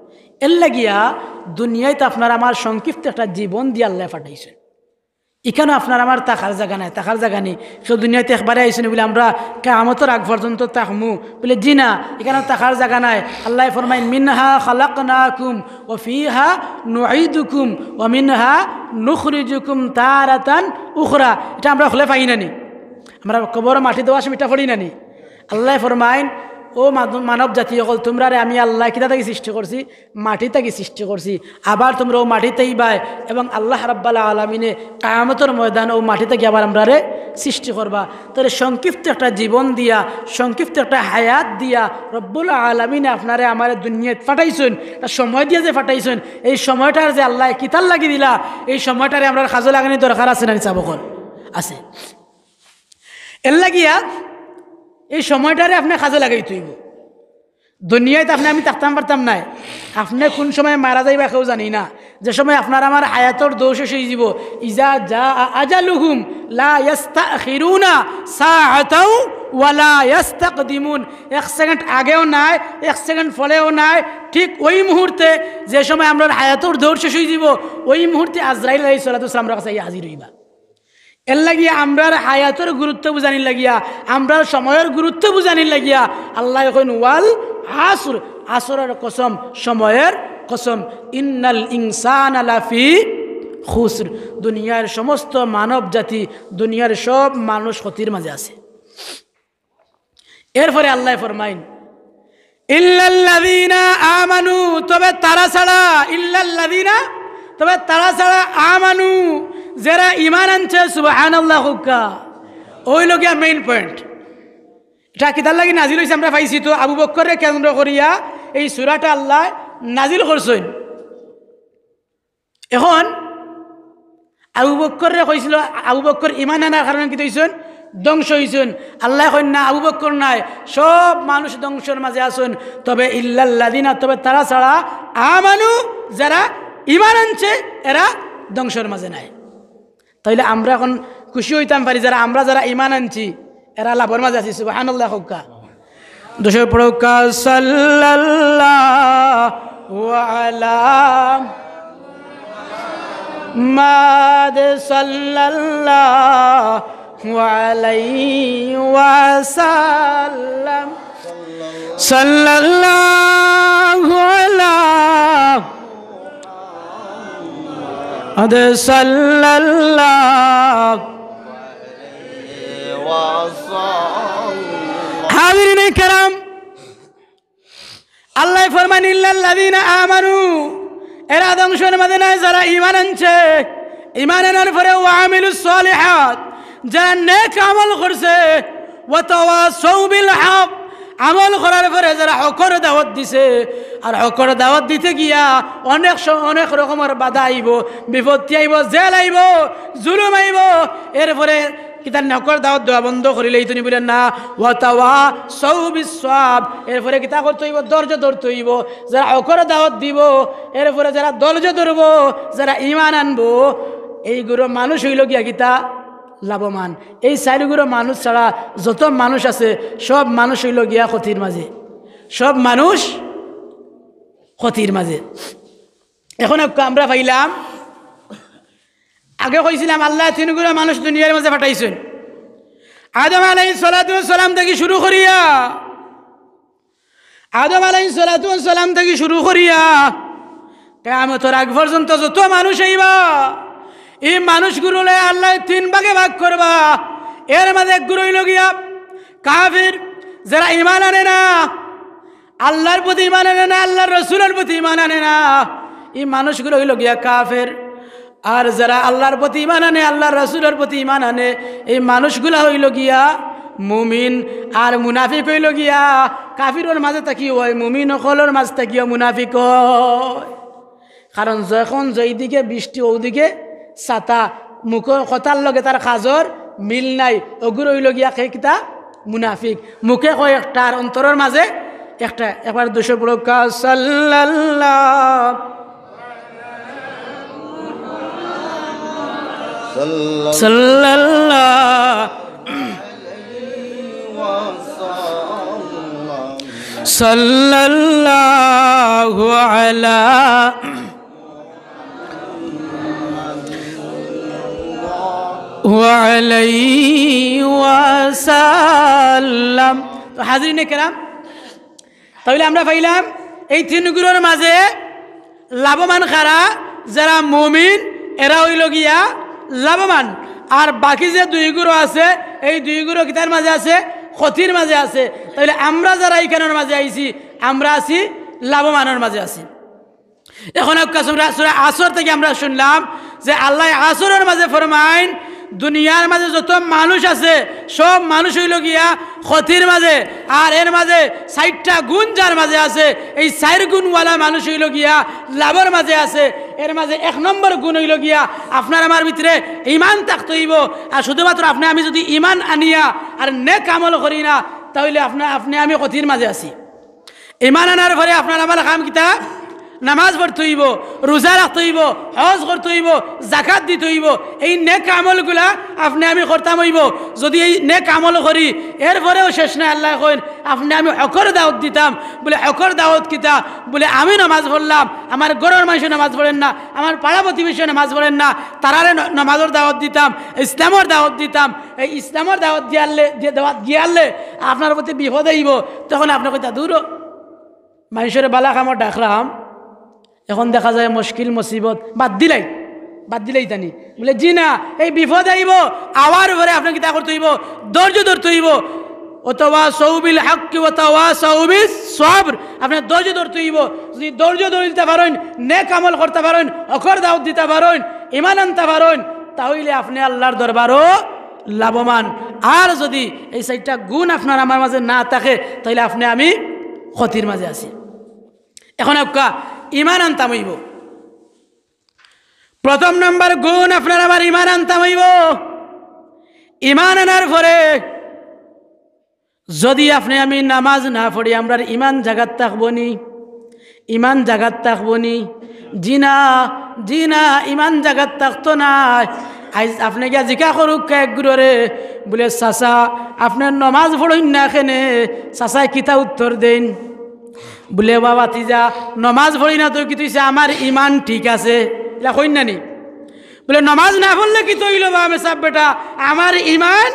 এর লাগিয়া দুনিয়াত আপনার আমার সংক্ষিপ্ত একটা জীবন দিয়া আল্লায় পাঠাইছইন। ইখানো আপনার আমার থাকার জাগা নাই, থাকার জাগা নাই। কেউ দুনিয়াত একবারে আইছইন বলে আমরা কিয়ামতর আগ পর্যন্ত থাকমু, বলে জি না, ইখানো থাকার জাগা নাই। আল্লায় ফরমাইন, "মিনহা খালাকনাকুম ওয়া ফিহা নুঈদুকুম ওয়া মিনহা নুখরিজুকুম তারাতান উখরা।" ইটা আমরা হকলে পাই না নি? আমরা কবরো মাটি দেওয়ার সময় ইটা পড়ি না নি? আল্লায় ফরমাইন, "ও মাদ-, মানব জাতি অকল, তুমরারে আমি আল্লায় কিতা থাকি সৃষ্টি করছি? মাটি থাকি সৃষ্টি করছি। আবার তুমরা অউ মাটিত আইবায় এবং আল্লাহ রাব্বুল আলামিনে কিয়ামতর ময়দান অউ মাটি থাকি আবার আমরারে সৃষ্টি করবা।" তাইলে সংক্ষিপ্ত একটা জীবন দিয়া, সংক্ষিপ্ত একটা হায়াত দিয়া রব্বুল আলামিনে আপনারে আমারে দুনিয়াত পাঠাইছইন, একটা সময় দিয়া যে পাঠাইছইন, এই সময়টার যে আল্লায় কিতার লাগি দিলা, এই সময়টারে আমরার কাজো লাগানির দরকার আছে না নি সাব অকল? আছে। এর লাগিয়া এই সময়টারে আপনে কাজে লাগাইতে অইব। দুনিয়াত আপনে আমি থাকতাম পারতাম নায়। আপনে কুন সময় মারা যাইবা কেউ জানি না। যে সময় আপনার আমার হায়াতর দৌড় শেষ অইযিবো, ইজা জাআ আজালুহুম লা ইয়াস্তাখিরুনা সাআতাও ওয়া লা ইয়াস্তাকদিমুন। এক সেকেন্ড আগেও নায়, এক সেকেন্ড পরেও নায়। ঠিক ওই মুহূর্তে, যে সময় আমরার হায়াতর দৌড় শেষ অইযিবো, ওই মুহূর্তে আজরাইল আলাইহিস সালাতু ওয়াস সালাম আমরার কাছে আইয়া হাজির অইবা। এর লাগিয়া আমরার হায়াতর গুরুত্ব বুঝানির লাগিয়া, আমরার সময়র গুরুত্ব বুঝানির লাগিয়া আল্লায় কইন, "ওয়াল আসর", আসরের কসম, সময়র কসম, "ইন্নাল ইনসানা লাফি খুসর", দুনিয়ার সমস্ত মানব জাতি, দুনিয়ার সব মানুষ ক্ষতির মাঝে আছে। এরপরে আল্লায় ফরমাইন, "ইল্লাল্লাযীনা আমানু", তবে তারা ছাড়া, ইল্লাল্লাযীনা, তবে তারা ছাড়া, আমানু, যেরা ঈমান আনছে, সুবহানাল্লাহ কউক্কা, অউ অইলো গিয়া main point। ইটা কিতার লাগি নাজিল অইছে আমরা পাইছি তো, আবু বক্কররে কেন্দ্র করিয়া এই সূরাটা আল্লায় নাজিল করছইন। এখন আবু বক্কররে কইছিল, আবু বক্কর ঈমান আনার কারণে কিতা অইছইন? ধ্বংস অইছইন। আল্লায় কইন না, আবু বক্কর নায়, সব মানুষ ধ্বংসর মাঝে আছইন। তবে ইল্লাল্লাযীনা, তবে তারা ছাড়া, আমানু, যেরা ঈমান আনছে, এরা ধ্বংসর মাঝে নাই। তাইলে আমরা এখন খুশি অইতাম পারি, যেরা, আমরা যেরা ঈমান আনছি, এরা লাভর মাঝে আছি। সুবহানাল্লাহ কউক্কা। দুশো পড়উক্কা, সাল্লাল্লাহু আলা মুহাম্মাদ সাল্লাল্লাহু আলাইহি ওয়াসাল্লাম। সাল্লাল্লাহু আলা মুহাম্মাদ সাল্লাল্লাহু হাজিরিনে কেরাম, আল্লায় ফরমাইন, "ইল্লাল্লাযীনা আমানু", এরা ধ্বংসর মাঝে নায় যারা ঈমান আনছে, ঈমান আনার পরে "ওয়া আমিলুস সালিহাত", যারা নেক আমল করছে, "ওয়া তাওয়াসাউ বিল হক", আমল করার পরে যারা হকর দাওয়াত দিছে, আর হকর দাওয়াত দিতে গিয়া অনেক স-, অনেক রকমর বাধা আইবো, বিপত্তি আইবো, জেল আইবো, জুলুম আইবো, এরপরে কিতা হকর দাওয়াত দেওয়া বন্ধ করিলে ইতুনি বলেন না, "ওয়া তাওয়াসাউ বিস সাবর", এরপরে কিতা করতে অইবো? ধৈর্য ধরতে অইবো। যারা হকর দাওয়াত দিবো, এরপরে যারা ধৈর্য ধরবো, যারা ঈমান আনবো, এইগুলো মানুষ অইলো গিয়া কিতা? লাভবান। এই চাইরগুলো মানুষ ছাড়া যত মানুষ আছে, সব মানুষ অইলো গিয়া ক্ষতির মাঝে, সব মানুষ ক্ষতির মাঝে। এখন এক-, আমরা পাইলাম, আগে কইছিলাম আল্লায় তিন গুরা মানুষ দুনিয়ার মাঝে পাঠাইছইন। আদম আলাইহিস সালাতু ওয়াস সালাম থাকি শুরু করিয়া, আদম আলাইহিস সালাতু ওয়াস সালাম থাকি শুরু করিয়া কিয়ামতর আগ পর্যন্ত যত মানুষ আইবা, এই মানুষগুলোরে আল্লায় তিন ভাগে ভাগ করবা। এর মাঝে এক গুরু অইলো গিয়া কাফির, যারা ঈমান আনে না, আল্লাহর প্রতি ঈমান আনে না, আল্লাহর রসুলের প্রতি ঈমান আনে না, এই মানুষগুলো অইলো গিয়া কাফের। আর যারা আল্লাহর প্রতি ঈমান আনে, আল্লাহর রসুলের প্রতি ঈমান আনে, এই মানুষগুলা অইলো গিয়া মুমিন। আর মুনাফিক অইলো গিয়া কাফিরর মাঝে থাকিও অয় মুমিন, অকলর মাঝে থাকিও মুনাফিক অয়। কারণ যখন যেইদিকে বৃষ্টি, ওদিকে ছাতা, মুখর কথার লগে তার কাজর মিল নাই, ওগুলো অইলো গিয়া কে কিতা? মুনাফিক। মুখে কয় একটা, আর অন্তরর মাঝে একটা। একবার দুশো পড়ো, কা সাল্লাল্লাহ, সাল্লাল্লাহ, সাল্লাল্লাহু আলা ওয়া আলাইহি ওয়া সাল্লাম। তো হাজিরিনে কেরাম, তাইলে আমরা পাইলাম এই তিন গুরুর মাঝে লাভবান কারা? যারা মুমিন, এরা অইলো গিয়া লাভবান। আর বাকি যে দুই গুরু আছে, এই দুই গুরু কিতার মাঝে আছে? ক্ষতির মাঝে আছে। তাইলে আমরা যারা ইখানর মাঝে আইছি, আমরা আছি লাভবানর মাঝে আছি। এখন একটা সূরা, সূরা আসর থাকি আমরা শুনলাম যে আল্লায় আসরর মাঝে ফরমাইন, দুনিয়ার মাঝে যত মানুষ আছে, সব মানুষ অইলো গিয়া ক্ষতির মাঝে। আর এর মাঝে চাইরটা গুণ যার মাঝে আছে, এই চাইর গুণওয়ালা মানুষ অইলো গিয়া লাভর মাঝে আছে। এর মাঝে এক নম্বর গুণ অইলো গিয়া আপনার আমার ভিতরে ঈমান থাকতে অইবো। আর শুধুমাত্র আপনে আমি যদি ঈমান আনিয়া আর নেক আমল করি না, তাইলে আপনে, আপনে আমি ক্ষতির মাঝে আছি। ঈমান আনার পরে আপনার আমার কাম কিতা? নামাজ পড়তে অইবো, রোজা রাখতে অইবো, হজ করতে অইবো, জাকাত দিতে অইবো। এই নেক আমলগুলা আপনে আমি করতাম অইবো। যদি এই নেক আমল করি, এরপরেও শেষ নাই, আল্লায় কইন, আপনে আমি হকর দাওয়াত দিতাম। বুলে, "হকর দাওয়াত কিতা?" বুলে, "আমি নামাজ পড়লাম, আমার ঘরর মানষে নামাজ পড়ের না, আমার পাড়া প্রতিবেশীয়ে নামাজ পড়ের না, তারারে ন-, নামাজর দাওয়াত দিতাম, ইসলামর দাওয়াত দিতাম।" এই ইসলামর দাওয়াত দিয়ারলে, দিয়া দাওয়াত গিয়ারলে আপনার প্রতি বিপদ আইবো, তখন আপনে কইতা, "দূর হ, মানষরে বালা কামো ডাকরাম, এখন দেখা যায় মুশকিল মুসিবত, বাদ দিলাই, বাদ দিলাই তানি।" বুলে, "জি না, এই বিপদ আইবো, আওয়ার পরে আপনে কিতা করতে অইবো? ধৈর্য ধরতে অইবো।" "ওয়া তাওয়াসাউ বিল হাক্কি ওয়া তাওয়াসাউ বিস সাবর।" আপনে ধৈর্য ধরতে অইবো। যদি ধৈর্য ধরতে পারইন, নেক আমল করতে পারইন, হকর দাওয়াত দিতে পারইন, ঈমান আনতে পারইন, তাইলে আপনে আল্লাহর দরবারও লাভবান। আর যদি এই চাইরটা গুণ আপনার আমার মাঝে না থাকে, তাইলে আপনে আমি ক্ষতির মাঝে আছি। এখন একটা ঈমান আনতাম অইবো। প্রথম নম্বর গুণ আপনার আমার ঈমান আনতাম অইবো। ঈমান আনার পরে যদি আপনে আমি নামাজ না পড়ি, আমরার ঈমান জাগাত থাকবো নি? ঈমান জাগাত থাকবো নি? জি না, জি না, ঈমান জাগাত থাকতো নায়। আইজ আপনে গিয়া জিকা করুক্কা এক গুরুরে, বুলে, "চাচা, আপনে নমাজ পড়ইন না কেনে?" চাচায় কিতা উত্তর দেইন? বুলে, "বাবা, তিজা নমাজ পড়ি না তো কিতা অইছে, আমার ঈমান ঠিক আছে।" ইলা কইন না নি? বুলে, "নমাজ না পড়লে কিতা অইলো বা মেসাব বেটা, আমার ঈমান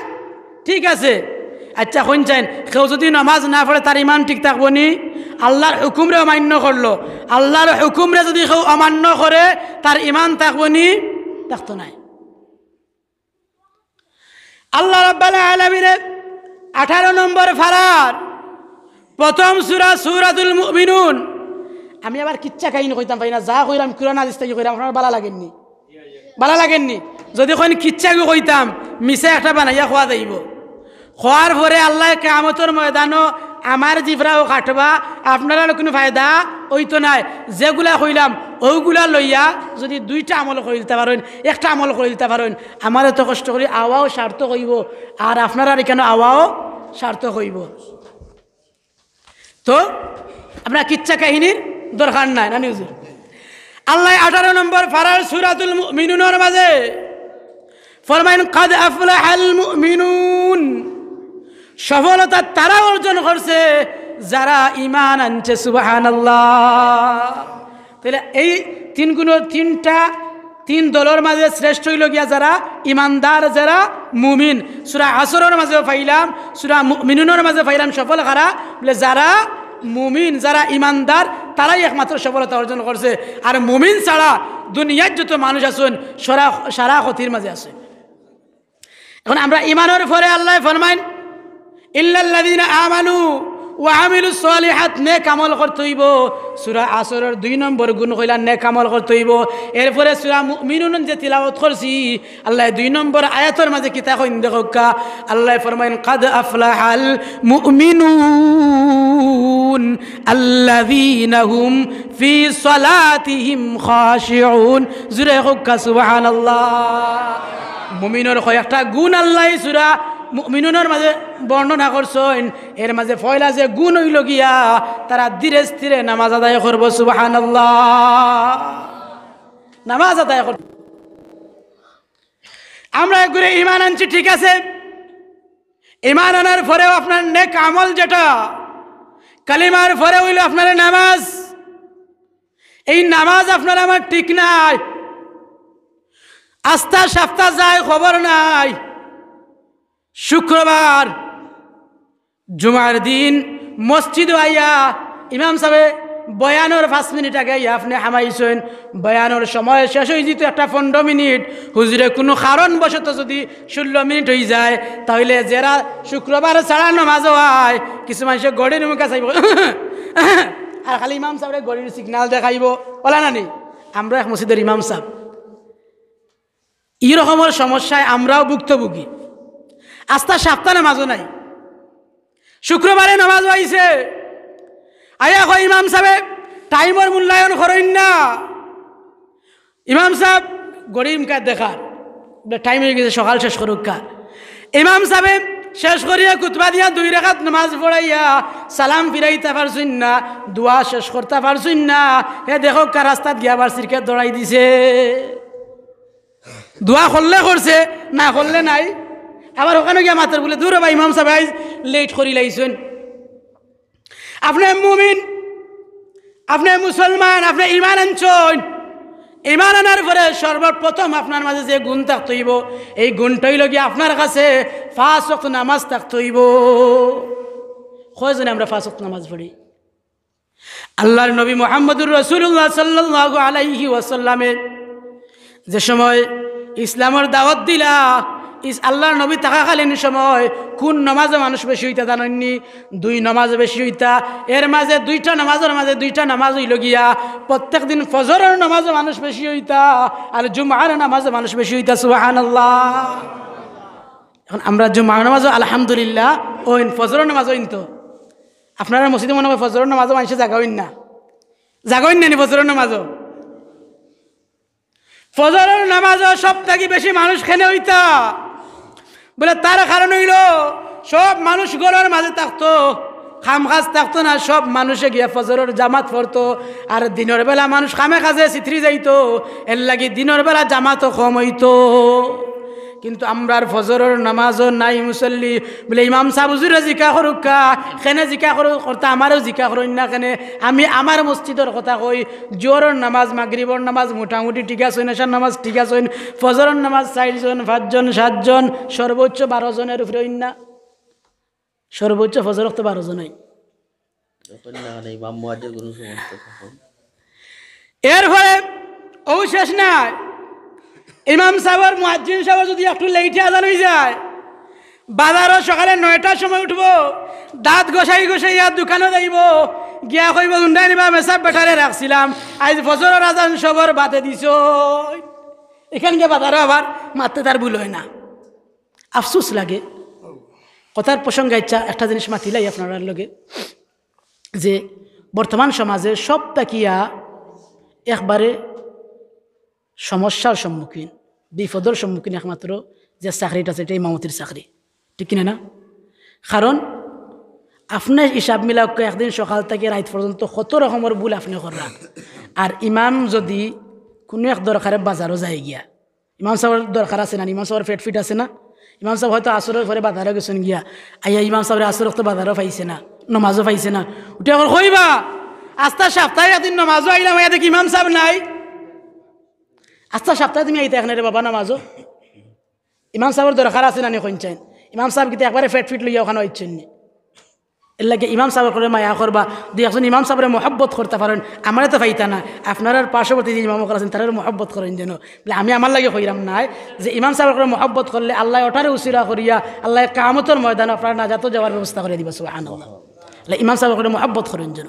ঠিক আছে।" আচ্ছা, কইন চাইন, কেউ যদি নমাজ না পড়ে, তার ঈমান ঠিক থাকবো নি? আল্লাহর হুকুমরে অমান্য করলো, আল্লাহর হুকুমরে যদি কেউ অমান্য করে, তার ঈমান থাকবো নি? থাকতো নায়। আল্লাহ রাব্বুল আলামিনে আঠারো নম্বর পারার প্রথম সূরা সূরাতুল মুমিনুন। আমি আবার কিচ্ছা কাহিনী কইতাম পারি না, যা কইরাম কুরআন হাদিস থাকি কইরাম, আপনারার ভালা লাগের নি? ভালা লাগের নি? যদি কইন কিচ্ছা কইতাম, মিছা একটা বানাইয়া কওয়া যাইবো। কওয়ার পরে আল্লায় কিয়ামতর ময়দানো আমার জিফরাও কাটবা, আপনারার কুনু ফায়দা অইতো নায়। যেগুলা কইলাম, অউগুলা লইয়া যদি দুইটা আমল করিলিতা পারইন, একটা আমল করিলিতা পারইন, আমার অত কষ্ট করি আওয়াও সার্থক অইবো, আর আপনারার ইখানো আওয়াও সার্থক অইবো। তো আপনার কিচ্ছা কাহিনীর দরকার নাই, নানি হুজুর? আল্লায় আঠারো নম্বর পারার সূরাতুল মুমিনুনর মাঝে ফরমাইন, "কাদ আফলাহাল মুমিনুন।" সফলতা তারা অর্জন করছে যারা ঈমান আনছে। সুবহানাল্লাহ। তাইলে এই তিন গুণ, তিনটা, তিন দলর মাঝে শ্রেষ্ঠ অইলো গিয়া যারা ইমানদার, যারা মুমিন। সূরা আসরর মাঝেও পাইলাম, সূরা মুমিনুনর মাঝে পাইলাম সফল কারা, বলে যারা মুমিন, যারা ইমানদার, তারাই একমাত্র সফলতা অর্জন করছে। আর মুমিন ছাড়া দুনিয়ার যত মানুষ আছইন, সারা, সারা ক্ষতির মাঝে আছইন। এখন আমরা ইমানর পরে আল্লায় ফরমাইন, "ইল্লাল্লাযীনা আমানু ওয়া আমিলুস সালিহাত", নেক আমল করতে অইবো। সূরা আসরর দুই নম্বর গুণ কইলা নেক আমল করতে অইবো। এরপরে সূরা মুমিনুন যে তিলাওয়াত করছি, আল্লায় দুই নম্বর আয়াতর মাঝে কিতা কইন দেখউক্কা, আল্লায় ফরমাইন, "কাদ আফলাহাল মুমিনুন আল্লাযীনা হুম ফি সালাতিহিম খাশিউন।" জুরে কউক্কা সুবহানাল্লাহ। মুমিনর কয়েকটা গুণ আল্লায় সূরা মুমিনুনর মাঝে বর্ণনা করছইন। এর মাঝে পয়লা যে গুণ অইলো গিয়া, তারা ধীরে স্থিরে নামাজ আদায় করবো। সুবহানাল্লাহ। নামাজ আদায় করবো। আমরা এগুরে ইমান আনছি, ঠিক আছে, ইমান আনার পরেও আপনার নেক আমল যেটা, কালিমার পরে অইলো আপনার নামাজ, এই নামাজ আপনার আমার ঠিক নাই। আস্তা সাপ্তা যায়, খবর নাই। শুক্রবার, জুমার দিন মসজিদো আইয়া ইমাম সাবে বয়ানর পাঁচ মিনিট আগে আইয়া আপনে হামাইছইন, বয়ানর সময় শেষ অইযিতো একটা পনেরো মিনিট, হুজুরে কুনু কারণবশত যদি ষোলো মিনিট অইযায়, তাইলে যেরা শুক্রবার ছাড়া নামাজো আয়, কিছু মানষে ঘড়ির মুখা চাইবো আর খালি ইমাম সাবরে ঘড়ির signal দেখাইবো, অলা নানি? আমরা এক মসজিদর ইমাম সাব, ই রকমর সমস্যায় আমরাও ভুক্তভোগী। আস্তা সাপ্তা নামাজো নাই, শুক্রবারে নামাজো আইছে, আইয়া কয়, "ইমাম সাবে টাইমর মূল্যায়ন করইন না।" ইমাম সাব ঘড়ি মুখা দেখার, বলে, "টাইম অইগেছে, সকাল শেষ করউক্কা।" ইমাম সাবে শেষ করিয়া খুতবা দিয়া দুই রাকাত নামাজ পড়াইয়া সালাম ফিরাইতা পারছইন না, দোয়া শেষ করতা পারছইন না। হে দেখউক্কা রাস্তাত গিয়া আবার সিরকেত দৌড়াই দিছে। দোয়া করলে করছে, না করলে নাই। আবার অখানো গিয়া মাতর বলে, "দুরো বা, ইমাম সাবে আইজ late করিলাইছইন।" আপনে মুমিন, আপনে মুসলমান, আপনে ইমান আনছইন। ইমান আনার পরে সর্বপ্রথম আপনার মাঝে যে গুণ থাকতে অইবো, এই গুণটা অইলো গিয়া আপনার কাছে পাঁচ ওয়াক্ত নামাজ থাকতে অইবো। কয়জনে আমরা পাঁচ ওয়াক্ত নামাজ পড়ি? আল্লাহর নবী মুহাম্মদুর রাসূলুল্লাহ সাল্লাল্লাহু আলাইহি ওয়াসাল্লামে যে সময় ইসলামর দাওয়াত দিলা, ইস-, আল্লাহর নবী থাকাকালীন সময় কুন নামাজো মানুষ বেশি অইতা জানইননি? দুই নামাজ বেশি অইতা। এর মাঝে দুইটা নামাজর মাঝে দুইটা নামাজ অইলো গিয়া, প্রত্যেক দিন ফজরর নামাজো মানুষ বেশি অইতা, আর জুমার নামাজো মানুষ বেশি অইতা। সুবহানাল্লাহ। এখন আমরা জুমার নামাজো আলহামদুলিল্লাহ অইন, ফজরর নামাজো অইন তো। আপনারার মসজিদো মনে অয় ফজরর নামাজো মানষে জাগা অইন না, জাগা অইন না নি ফজরর নামাজো? ফজরর নামাজো সব থাকি বেশি মানুষ কেনে অইতা? বলে, তার কারণ অইলো, সব মানুষ ঘরর মাঝে থাকতো, কাম কাজ থাকতো না, সব মানুষে গিয়া ফজরর জামাত পড়তো, আর দিনর বেলা মানুষ কামে কাজে ছিতরি যাইতো, এর লাগি দিনর বেলা জামাতও কম অইতো। কিন্তু আমরার ফজরর নামাজো নাই মুসল্লি। বলে, ইমাম সাব হুজুরে জিকা করউক্কা, কেনে জিকা করু-, করতা, আমারেও জিকা করইন না কেনে? আমি আমার মসজিদর কথা কই, জোহরর নামাজ, মাগরিবর নামাজ মোটামুটি ঠিক আছে, এশার নামাজ ঠিক আছে, ফজরর নামাজ চাইরজন, পাঁচজন, সাতজন, সর্বোচ্চ বারো জনের উপরে অইন না। সর্বোচ্চ ফজর ওয়াক্ত বারো জন অইন। যখন না, না, ইমাম মুয়াজ্জিন কোনো সমস্যা তখন। এরপরে অউ শেষ নায়, ইমাম সাবর, মুয়াজ্জিন সাবর যদি একটু লেইটে আজান অইযায়, বাজারো সকালে নয়টার সময় উঠবো, দাঁত ঘষাই ঘষাইয়া দোকানো যাইবো, গিয়া কইবো, "হুন্ডা নিবা, মেসাব বেটারে রাখছিলাম, আইজ ফজরর আজান সবর বাদে দিছইন।" এখান গিয়া বাজারো আবার মাততে তার ভুল অয় না, আফসোস লাগে। কথার প্রসঙ্গে ইচ্ছা একটা জিনিস মাতিলাই আপনারার লগে, যে বর্তমান সমাজে সব থাকিয়া একবারে সমস্যার সম্মুখীন, বিপদর সম্মুখীন একমাত্র যে চাকরিটা আছে, এটা ইমামতির চাকরি, ঠিক কিনা না? কারণ আপনে হিসাব মিলাউক্কা, একদিন সকাল থাকি রাইত পর্যন্ত কত রকমর ভুল আপনে কররা। আর ইমাম যদি কুনু এক দরকারে বাজারো যায় গিয়া, ইমাম সাবর দরকার আছে না, ইমাম সাবর পেট ফিট আছে না, ইমাম সাব হয়তো আসরর পরে বাজারো গেছইন গিয়া, আইয়া ইমাম সাবরে আসর অক্ত বাজারো পাইছে না, নমাজো পাইছে না, উঠে এখন কইবা, "আস্তা সপ্তাহে একদিন নমাজো আইলাম, আইয়া দেখি ইমাম সাব নাই।" আস্তা সপ্তাহে তুমি আইতা এখানে রে বাবা নমাজো? ইমাম সাবর দরকার আছে না নি কইনচাইন? ইমাম সাব কিতা একবারে পেট ফিট লইয়া ওখানো আইছইন নি? এর লাগি ইমাম সাবর করে মায়া করবা, দুই একজন ইমাম সাবরে মহব্বত করতা পারইন, আমারে তো পাইতা না, আপনারার পার্শ্ববর্তী যে ইমাম অকল আছইন, তারারে মহব্বত করইন যেন। বলে, আমি আমার লাগি কইরাম নায়, যে ইমাম সাবর করে মহব্বত করলে আল্লায় ওটারে উসিলা করিয়া আল্লায় কিয়ামতর ময়দানো আপনার নাজাতো যাওয়ার ব্যবস্থা করিয়া দিবা, সুবহানাল্লাহ। বলে, ইমাম সাবর করে মহব্বত করইন যেন।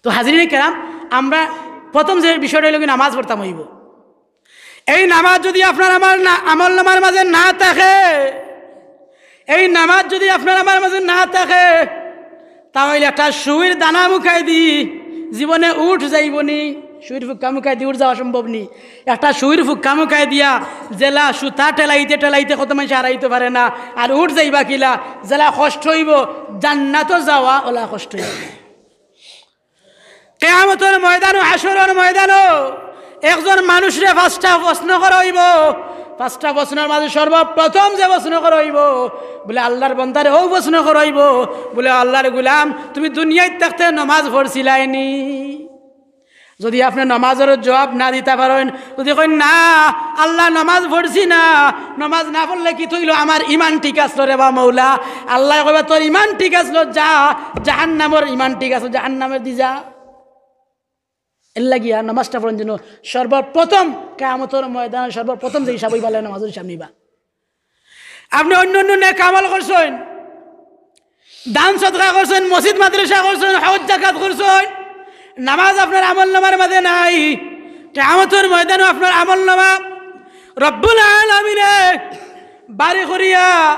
তো হাজিরিনে কেরাম, আমরা প্রথম যে বিষয়টা অইলো কি, নামাজ পড়তাম অইবো। এই নামাজ যদি আপনার আমার না, আমল নামার মাঝে না থাকে, এই নামাজ যদি আপনার আমার মাঝে না থাকে, তাহলে একটা সুইর দানা মুখাই দি জীবনে উঠ যাইবো নি, সুইর ফুক্কা মুখাই দি উঠ যাওয়া সম্ভব নি। একটা সুইর ফুক্কা মুখাই দিয়া যেলা সুতা ঠেলাইতে ঠেলাইতে কত মানুষ হারাইতে পারে না, আর উঠ যাইবা কিলা, যেলা কষ্ট অইবো, জান্নাতো যাওয়া ওলা কষ্ট অইবো। কিয়ামতর ময়দানো, হাশরর ময়দানো একজন মানুষরে পাঁচটা প্রশ্ন করা অইবো। পাঁচটা প্রশ্নর মাঝে সর্বপ্রথম যে প্রশ্ন করা অইবো, বলে, আল্লাহর বন্দারে অউ প্রশ্ন করা অইবো, বলে, "আল্লাহর গুলাম, তুমি দুনিয়াত থাকতে নমাজ পড়ছিলায় নি?" যদি আপনে নমাজর জবাব না দিতা পারইন, যদি কইন, "না, আল্লাহ, নমাজ পড়ছি না, নমাজ না পড়লে কিতা অইলো, আমার ইমান ঠিক আছলো রে বা মৌলা।" আল্লায় কইবা, "তোর ইমান ঠিক আছলো, যা, জাহান্নামর ইমান ঠিক আছলো, জাহান্নামর দি যা।" এর লাগিয়া নমাজটা পড়ইন যেন সর্বপ্রথম, কিয়ামতর ময়দানে সর্বপ্রথম যে হিসাব অইবা, আল্লায় নমাজর হিসাব নিবা। আপনে অন্য অন্য নেক আমল করছইন, দান সদকা করছইন, মসজিদ মাদ্রাসা করছইন, হজ জাকাত করছইন, নামাজ আপনার আমল নামার মাঝে নাই, কিয়ামতর ময়দানো আপনার আমল নামা রব্বুল আলামিনে বারি করিয়া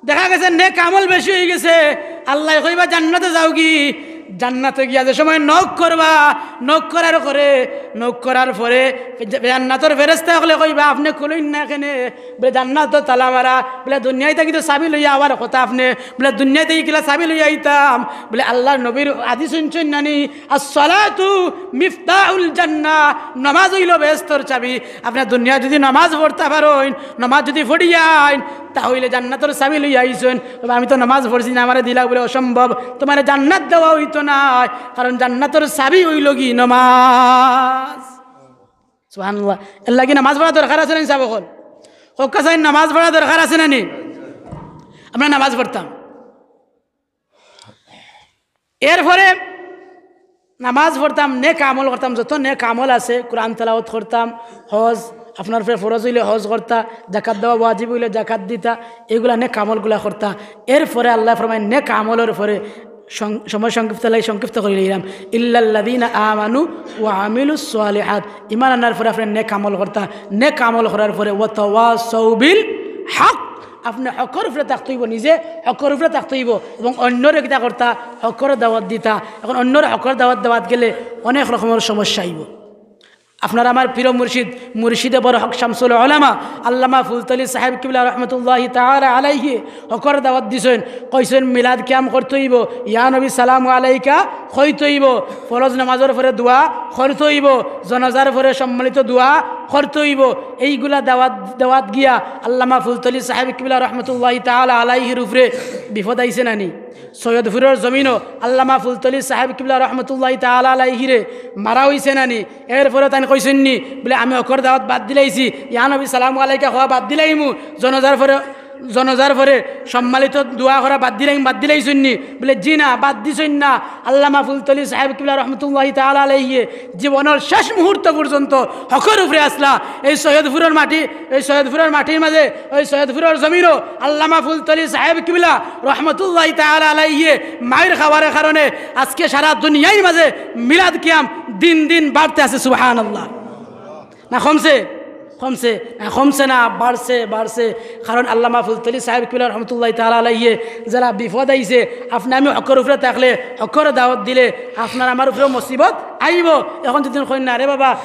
দেখা গেছে নেক আমল বেশি অইগেছে, আল্লায় কইবা, "জান্নাতো যাওগি।" জান্নাতো গিয়া যে সময় knock করবা, knock করার পরে, knock করার পরে জান্নাতর ফেরেশতা অকলে কইবা, "আপনে খুলইন না কেনে?" বলে, "জান্নাত তো তালা মারা।" বলে, "দুনিয়াত থাকি তো চাবি লইয়া আওয়ার কথা আপনে।" বলে, "দুনিয়াত থাকি কিলা চাবি লইয়া আইতাম?" বলে, "আল্লাহর নবীর হাদিস হুনছইন না নি, আসসালাতু মিফতাহুল জান্নাহ, নমাজ অইলো বেহেস্তর চাবি। আপনে দুনিয়াত যদি নমাজ পড়তা পারইন, নমাজ যদি পড়িয়া আইন, তা অইলে জান্নাতর চাবি লইয়া আইছইন।" বলে, "আমি তো নমাজ পড়ছি না, আমারে দিলাও।" বলে, "অসম্ভব, তুমারে জান্নাত দেওয়া অইতো নায়, কারণ জান্নাতর চাবি অইলোগি নমাজ।" সুবহানাল্লাহ। এর লাগি নামাজ পড়া দরকার আছে না নি, সাব অকল? কউক্কা চাইন, নামাজ পড়া দরকার আছে না নি? আমরা নামাজ পড়তাম, এরপরে নামাজ পড়তাম, নেক আমল করতাম, যত নেক আমল আছে, কোরআন তেলাওয়াত করতাম, হজ, আপনার উপরে ফরজ অইলে হজ করতা, জাকাত দেওয়া ওয়াজিব অইলে জাকাত দিতা, এইগুলা নেক আমলগুলা করতা। এরপরে আল্লায় ফরমাইন, নেক আমলর পরে সং-, সময় সংক্ষিপ্ত লাগি সংক্ষিপ্ত করি লইলাম, "ইল্লাল্লাযীনা আমানু ওয়া আমিলুস সালিহাত।" ইমান আনার পরে আপনে নেক আমল করতা, নেক আমল করার পরে "ওয়া তাওয়াসাউ বিল হক", আপনে হকর উপরে থাকতে অইবো, নিজে হকর উপরে থাকতে অইবো এবং অন্যরে কিতা করতা, হকর দাওয়াত দিতা। এখন অন্যরে হকর দাওয়াত দেওয়াত গেলে অনেক রকমর সমস্যা অইবো। আপনার আমার প্রিয় মুর্শিদ, মুর্শিদে বরহক শামসুল উলামা আল্লামা ফুলতলি সাহেব কিবলা রহমতুল্লাহি তাআলা আলাইহি হকর দাওয়াত দিছইন, কইছইন মিলাদ কিয়াম করতে অইবো, ইয়া নবী সালামু আলাইকা কইতে অইবো, ফরজ নামাজর পরে দোয়া করতে অইবো, জানাজার পরে সম্মিলিত দোয়া করতে অইবো। এইগুলা দাওয়াত, দাওয়াত গিয়া আল্লামা ফুলতলি সাহেব কিবলা রহমতুল্লাহি তাআলা আলাইহির উপরে বিপদ আইছে না নি? সৈয়দপুরর জমিনো আল্লামা ফুলতলি সাহেব কিবলা রহমতুল্লাহি তাআলা আলাইহিরে মারা অইছে না নি? এরপরে তাইন কইছইন নি, বলে, "আমি হকর দাওয়াত বাদ দিলাইছি, ইয়া নবী সালামু আলাইকা কওয়া বাদ দিলাইমু, জানাজার পরে জনাজার পরে সম্মিলিত দোয়া করা বাদ দিলাইন, বাদ দিলাইছইন নি? বলে, "জি না, বাদ দিছইন না।" আল্লামা ফুলতলি সাহেব কিবলা রহমতুল্লাহি তাআলা আলাইহি জীবনর শেষ মুহূর্ত পর্যন্ত হকর উপরে আছলা। এই সৈয়দপুরর মাটি, এই সৈয়দপুরর মাটির মাঝে, ওই সৈয়দপুরর জমিনও আল্লামা ফুলতলি সাহেব কিবলা রহমতুল্লাহি তাআলা আলাইহি মাইর খাওয়ার কারণে আজকে সারা দুনিয়ার মাঝে মিলাদ কিয়াম দিন দিন বাড়তে আছে। সুবহানাল্লাহ। না কমছে? কমছে না, কমছে না, বাড়ছে, বাড়ছে। কারণ আল্লামা ফুলতলি সাহেব কিবলা রহমতুল্লাহি তাআলা আলাইহি যারা বিপদ আইছে, আপনে আমি হকর উপরে থাকলে, হকর দাওয়াত দিলে, আপনার আমার উপরে মুসিবত আইবো। এখন যদি কইন, "না রে বাবা,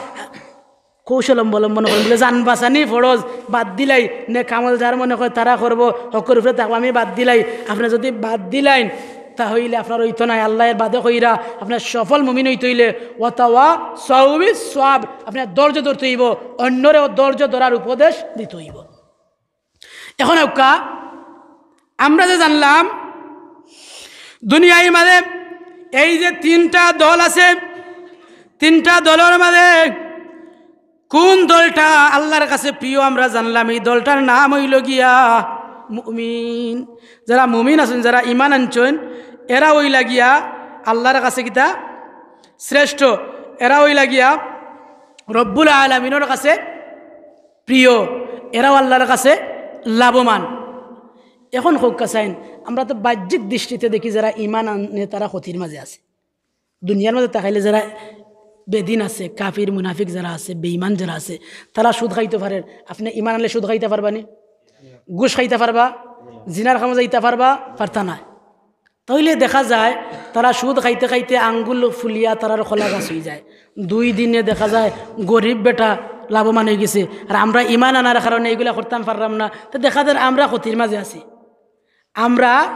কৌশল অবলম্বন করেন," বলে, "জান বাঁচানি ফরজ, বাদ দিলাই, নেক আমল যার মনে কয় তারা করবো, হকর উপরে থাকবো, আমি বাদ দিলাই।" আপনে যদি বাদ দিলাইন, তা হইলে আপনার অইতো নায়। আল্লাহ এর বাদে কইরা আপনার সফল মুমিন অইতে হইলে ওয়াতাওয়া সাউবি সওয়াব, আপনার ধৈর্য ধরতে হইব, অন্যরেও ধৈর্য ধরার উপদেশ দিতে হইব। এখন আউক্কা, আমরা যে জানলাম দুনিয়ার মাঝে এই যে তিনটা দল আছে, তিনটা দলর মাঝে কোন দলটা আল্লাহর কাছে প্রিয় আমরা জানলাম, এই দলটার নাম অইল গিয়া মুমিন। যারা মুমিন আছইন, যারা ইমান আনছইন, এরা অইলা গিয়া আল্লাহর কাছে কিতা? শ্রেষ্ঠ। এরা অইলা গিয়া রব্বুল আলামিনর কাছে প্রিয়, এরাও আল্লাহর কাছে লাভবান। এখন কউক্কা চাইন, আমরা তো বাহ্যিক দৃষ্টিতে দেখি যারা ইমান আনে তারা ক্ষতির মাঝে আছে। দুনিয়ার মাঝে তাকাইলে যারা বেদিন আছে, কাফির মুনাফিক যারা আছে, বেইমান যারা আছে, তারা সুদ খাইতো পারের। আপনে ইমান আনলে সুদ খাইতা পারবা নি? ঘুষ খাইতা পারবা? জিনার কামো যাইতা পারবা? পারতা নায়। তাইলে দেখা যায় তারা সুদ খাইতে খাইতে আঙ্গুল ফুলিয়া তারার কলা গাছ অইযায়। দুই দিনে দেখা যায় গরিব বেটা লাভবান অইগেছে, আর আমরা ইমান আনার কারণে এইগুলা করতাম পারলাম না। তো দেখা যায় আমরা ক্ষতির মাঝে আছি। আমরা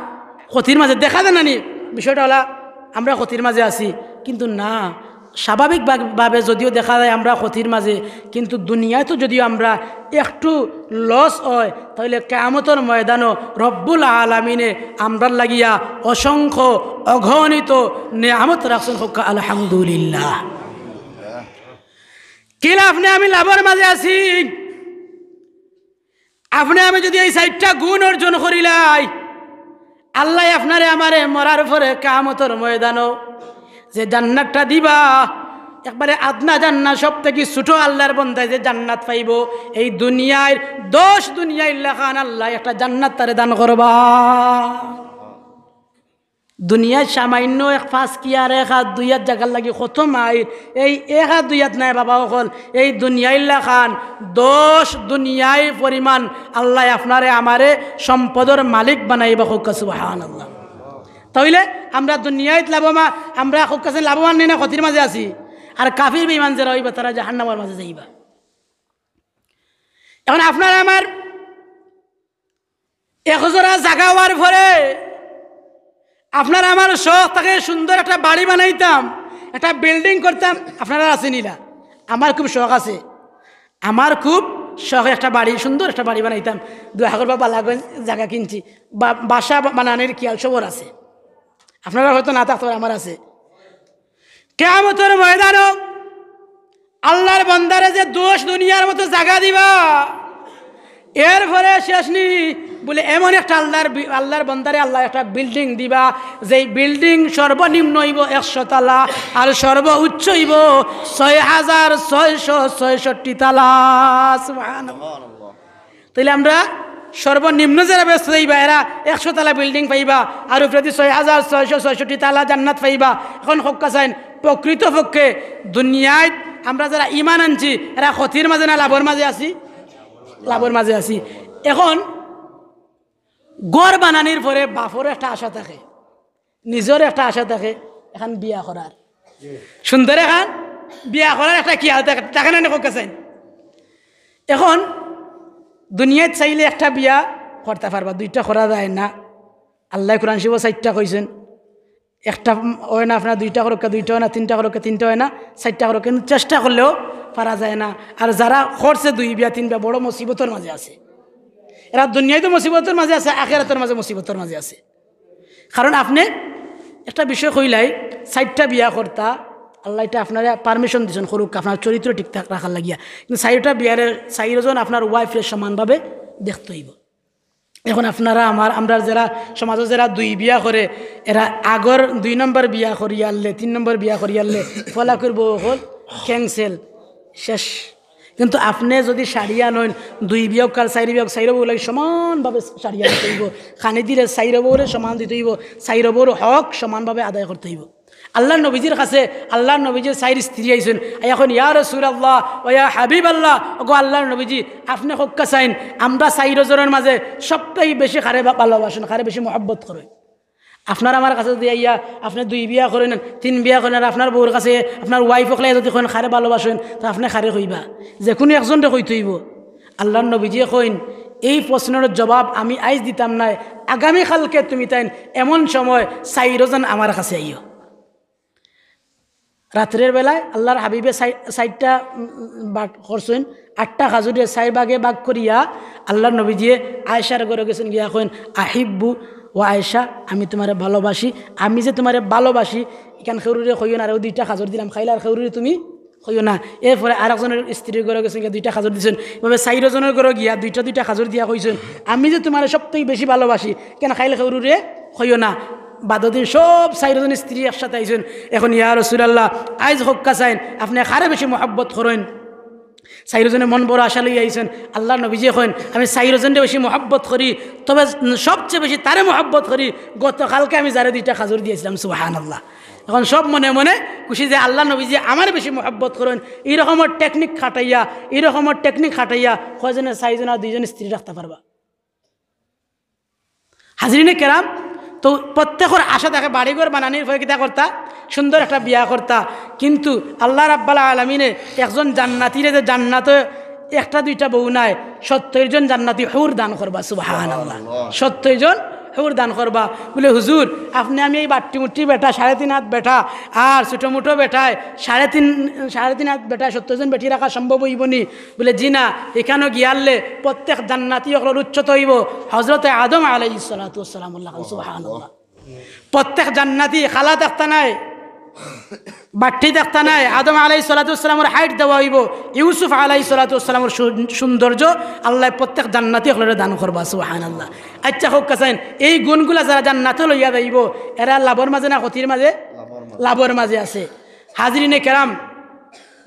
ক্ষতির মাঝে, দেখা যায় না নি বিষয়টা অইলা, আমরা ক্ষতির মাঝে আছি। কিন্তু না, স্বাভাবিকভাবে যদিও দেখা যায় আমরা ক্ষতির মাঝে, কিন্তু দুনিয়াত যদিও আমরা একটু লস অয়, তাইলে কিয়ামতর ময়দানো রব্বুল আলামিনে আমরার লাগিয়া অসংখ্য অগণিত নিয়ামত রাখছইন। কউক্কা আলহামদুলিল্লাহ। কিলা আপনে আমি লাভর মাঝে আছি। আপনে আমি যদি এই চাইরটা গুণ অর্জন করিলাই, আল্লায় আপনারে আমারে মরার পরে কিয়ামতর ময়দানো যে জান্নাতটা দিবা, একবারে আদনা জান্নাত, সব থাকি ছোট আল্লাহর বন্দায় যে জান্নাত পাইবো, এই দুনিয়ার দশ দুনিয়ার লাখান আল্লায় একটা জান্নাত তারে দান করবা। দুনিয়ার সামান্য এক পাঁচ কিয়ার, এক আত দুই আত জাগার লাগি কত মাইল, এই এক আত দুই আত নায় বাবা অকল, এই দুনিয়ার লাখান দশ দুনিয়ার পরিমাণ আল্লায় আপনারে আমারে সম্পদর মালিক বানাইবা। কউক্কা সুবহানাল্লাহ। তাইলে আমরা দুনিয়াত লাভবান, আমরা কউক্কা চাইন লাভবান নি না ক্ষতির মাঝে আছি? আর কাফির বেইমান যারা অইবা তারা জাহান্নামর মাঝে যাইবা। এখন আপনার আমার এক জোড়া জাগা অওয়ার পরে আপনার আমার শখ থাকে সুন্দর একটা বাড়ি বানাইতাম, একটা বিল্ডিং করতাম। আপনারার আছে নি ইলা? আমার খুব শখ আছে, আমার খুব শখ একটা বাড়ি, সুন্দর একটা বাড়ি বানাইতাম। দোয়া করবা বালাগঞ্জ জাগা কিনছি, বা-, বাসা বা-, বানানির খিয়াল সবর আছে। আপনারার হয়তো না থাকতে পারে, আমার আছে। কিয়ামতর ময়দানো আল্লাহর বন্দারে যে দশ দুনিয়ার মতো জাগা দিবা, এরপরে শেষ নি, বলে এমন একটা আল্লাহর বি-, আল্লাহর বন্দারে আল্লায় একটা বিল্ডিং দিবা, যেই বিল্ডিং সর্বনিম্ন অইবো একশো তালা, আর সর্বোচ্চ অইবো ছয় হাজার ছয়শো ছয়ষট্টি তালা। সুবহানাল্লাহ। তাইলে আমরা সর্বনিম্ন যারা বেহেস্তো যাইবা, এরা একশো তালা বিল্ডিং পাইবা, আর উপরেদি ছয় হাজার ছয়শো ছয়ষট্টি তালা জান্নাত পাইবা। এখন কউক্কা চাইন, প্রকৃতপক্ষে দুনিয়াত আমরা যারা ইমান আনছি, এরা ক্ষতির মাঝে না লাভর মাঝে আছি? লাভর মাঝে আছি। এখন ঘর বানানির পরে বাপরও একটা আশা থাকে, নিজর একটা আশা থাকে, এখান বিয়া করার, সুন্দর এখান বিয়া করার একটা খিয়াল থাকে, থাকে না নি কউক্কা চাইন? এখন দুনিয়াত চাইলে একটা বিয়া করতা পারবা, দুইটা করা যায় না। আল্লায় কোরআন শরীফো চাইরটা কইছইন, একটা অয় না আপনার, দুইটা করউক্কা, দুইটা অয় না, তিনটা করউক্কা, তিনটা অয় না, চাইরটা করউক্কা, কিন্তু চেষ্টা করলেও পারা যায় না। আর যারা করছে দুই বিয়া, তিন বিয়া, বড় মুসিবতর মাঝে আছে। এরা দুনিয়াত তো মুসিবতর মাঝে আছে, আখেরাতর মাঝে মুসিবতর মাঝে আছে। কারণ আপনে একটা বিষয় কইলাই, চাইরটা বিয়া করতা, আল্লায় ইটা আপনারে permission দিছইন, করউক্কা, আপনার চরিত্র ঠিক থাক-, রাখার লাগিয়া। কিন্তু চাইরটা বিয়ারে, চাইরজন আপনার wife রে সমানভাবে দেখতে অইবো। এখন আপনারা আমার, আমরা যারা সমাজো যারা দুই বিয়া করে, এরা আগর দুই নম্বর বিয়া করিয়ারলে, তিন নম্বর বিয়া করিয়ারলে, ফলাকুর বউ অকল cancel, শেষ। কিন্তু আপনে যুদি সারিয়া নইন, দুই বিয়া অউক, চাইর বিয়া অউক, চাইর বউ লাগি সমানভাবে সারিয়া নিতে অইবো। খানি দিলে চাইর বউরে সমান দিতে অইবো, চাইর বউর হক সমানভাবে আদায় করতে অইবো। আল্লার নবীজির কাছে আল্লার নবীজির চাইর স্ত্রী আইছইন, আইয়া কইন, "ইয়া রাসূলুল্লাহ ওয়া ইয়া হাবিবাল্লাহ, ওগো আল্লার নবীজি, আপনে কউক্কা চাইন, আমরা চাইর জনর মাঝে সবথেকে বেশি কারে বা-, ভালোবাসইন, কারে বেশি মহব্বত করইন?" আপনার আমার কাছে যুদি আইয়া আপনে দুই বিয়া করইন, তিন বিয়া করইন, আর আপনার বউর কাছে আপনার wife অকলে যুদি কইন, "কারে ভালোবাসইন?" তো আপনে কারে কইবা? যেকুনু একজনরে কইতে অইবো। আল্লার নবীজিয়ে কইন, "এই প্রশ্নর জবাব আমি আইজ দিতাম নায়, আগামী কালকে তুমি তাইন এমন সময় চাইর জন আমার কাছে আইও।" রাত্রের বেলায় আল্লার হাবিবে চাই-, চাইরটা, উম, উম, ভাগ করছইন, আটটা খাজুরে চাইর ভাগে ভাগ করিয়া আল্লার নবীজিয়ে আয়েশার ঘরো গেছইন, গিয়া কইন, "আহিব্বু ওয়া আয়েশা, আমি তুমারে ভালোবাসি, আমি যে তুমারে ভালোবাসি, ইখান কেউরুরে কইও না, আরো দুইটা খাজুর দিলাম, খাইলে আর কেউরুরে তুমি কইও না।" এরপরে আরকজনর স্ত্রীর ঘরো গেছইন, গিয়া দুইটা খাজুর দিছইন। এভাবে চাইর জনর ঘরো গিয়া দুইটা দুইটা খাজুর দিয়া কইছইন, "আমি যে তুমারে সবথেকে বেশি ভালোবাসি, ইখান খাইলে কেউরুরে কইও না।" বাদর দিন সব চাইর জন স্ত্রী একসাথে আইছইন। এখন, "ইয়া রাসূলুল্লাহ, আইজ কউক্কা চাইন, আপনে কারে বেশি মহব্বত করইন?" চাইর জনে মন বড় আশা লইয়া আইছইন। আল্লার নবীজিয়ে কইন, "আমি চাইর জনরে বেশি মহব্বত করি, তবে সবচেয়ে বেশি তারে মহব্বত করি, গতকালকে আমি যারে দুইটা খাজুর দিয়াছিলাম।" সুবহানাল্লাহ। এখন সব মনে মনে খুশি যে আল্লার নবীজিয়ে আমারে বেশি মহব্বত করইন। ই রকমর technique খাটাইয়া, ই রকমর technique খাটাইয়া কয়জনে চাইর জন আর দুইজন স্ত্রী রাখতা পারবা? হাজিরিনে কেরাম, তো প্রত্যেকর আশা থাকে বাড়িঘর বানানির পরে কিতা করতা, সুন্দর একটা বিয়া করতা, কিন্তু আল্লাহ রাব্বাল আলামিনে একজন জান্নাতীরে যে জান্নাতো একটা দুইটা বউ নায়, সত্তইর জন জান্নাতী হুর দান করবা, সুবহানাল্লাহ। সত্তইর জন হুর দান করবা। বলে, "হুজুর, আপনে আমি এই বাট্টি মুট্টি বেটা, সাড়ে তিন হাত বেটা, আর ছোটো মোটো বেটায় সাড়ে তিন, সাড়ে তিন হাত বেটায় সত্তইর জন বেটি রাখা সম্ভব অইবো নি?" বলে, "জি না, ইখানো গিয়ারলে প্রত্যেক জান্নাতী অকলর উচ্চতা অইবো হযরতে আদম আলাইহিস সালাতু ওয়াস সালামর লাখান।" সুবহানাল্লাহ। প্রত্যেক জান্নাতী কালা থাকতা নায়, বাট্টি থাকতা নায়, আদম আলাইহিস সালাতু ওয়াস সালামর height দেওয়া অইবো, ইউসুফ আলাইহিস সালাতু ওয়াস সালামর সু-, সৌন্দর্য আল্লায় প্রত্যেক জান্নাতী অকলরে দান করবা। সুবহানাল্লাহ। আইচ্ছা, কউক্কা চাইন, এই গুণগুলা যারা জান্নাতো লইয়া যাইবো, এরা লাভর মাঝে না ক্ষতির মাঝে? লাভর মাঝে। লাভর মাঝে আছে। হাজিরিনে কেরাম,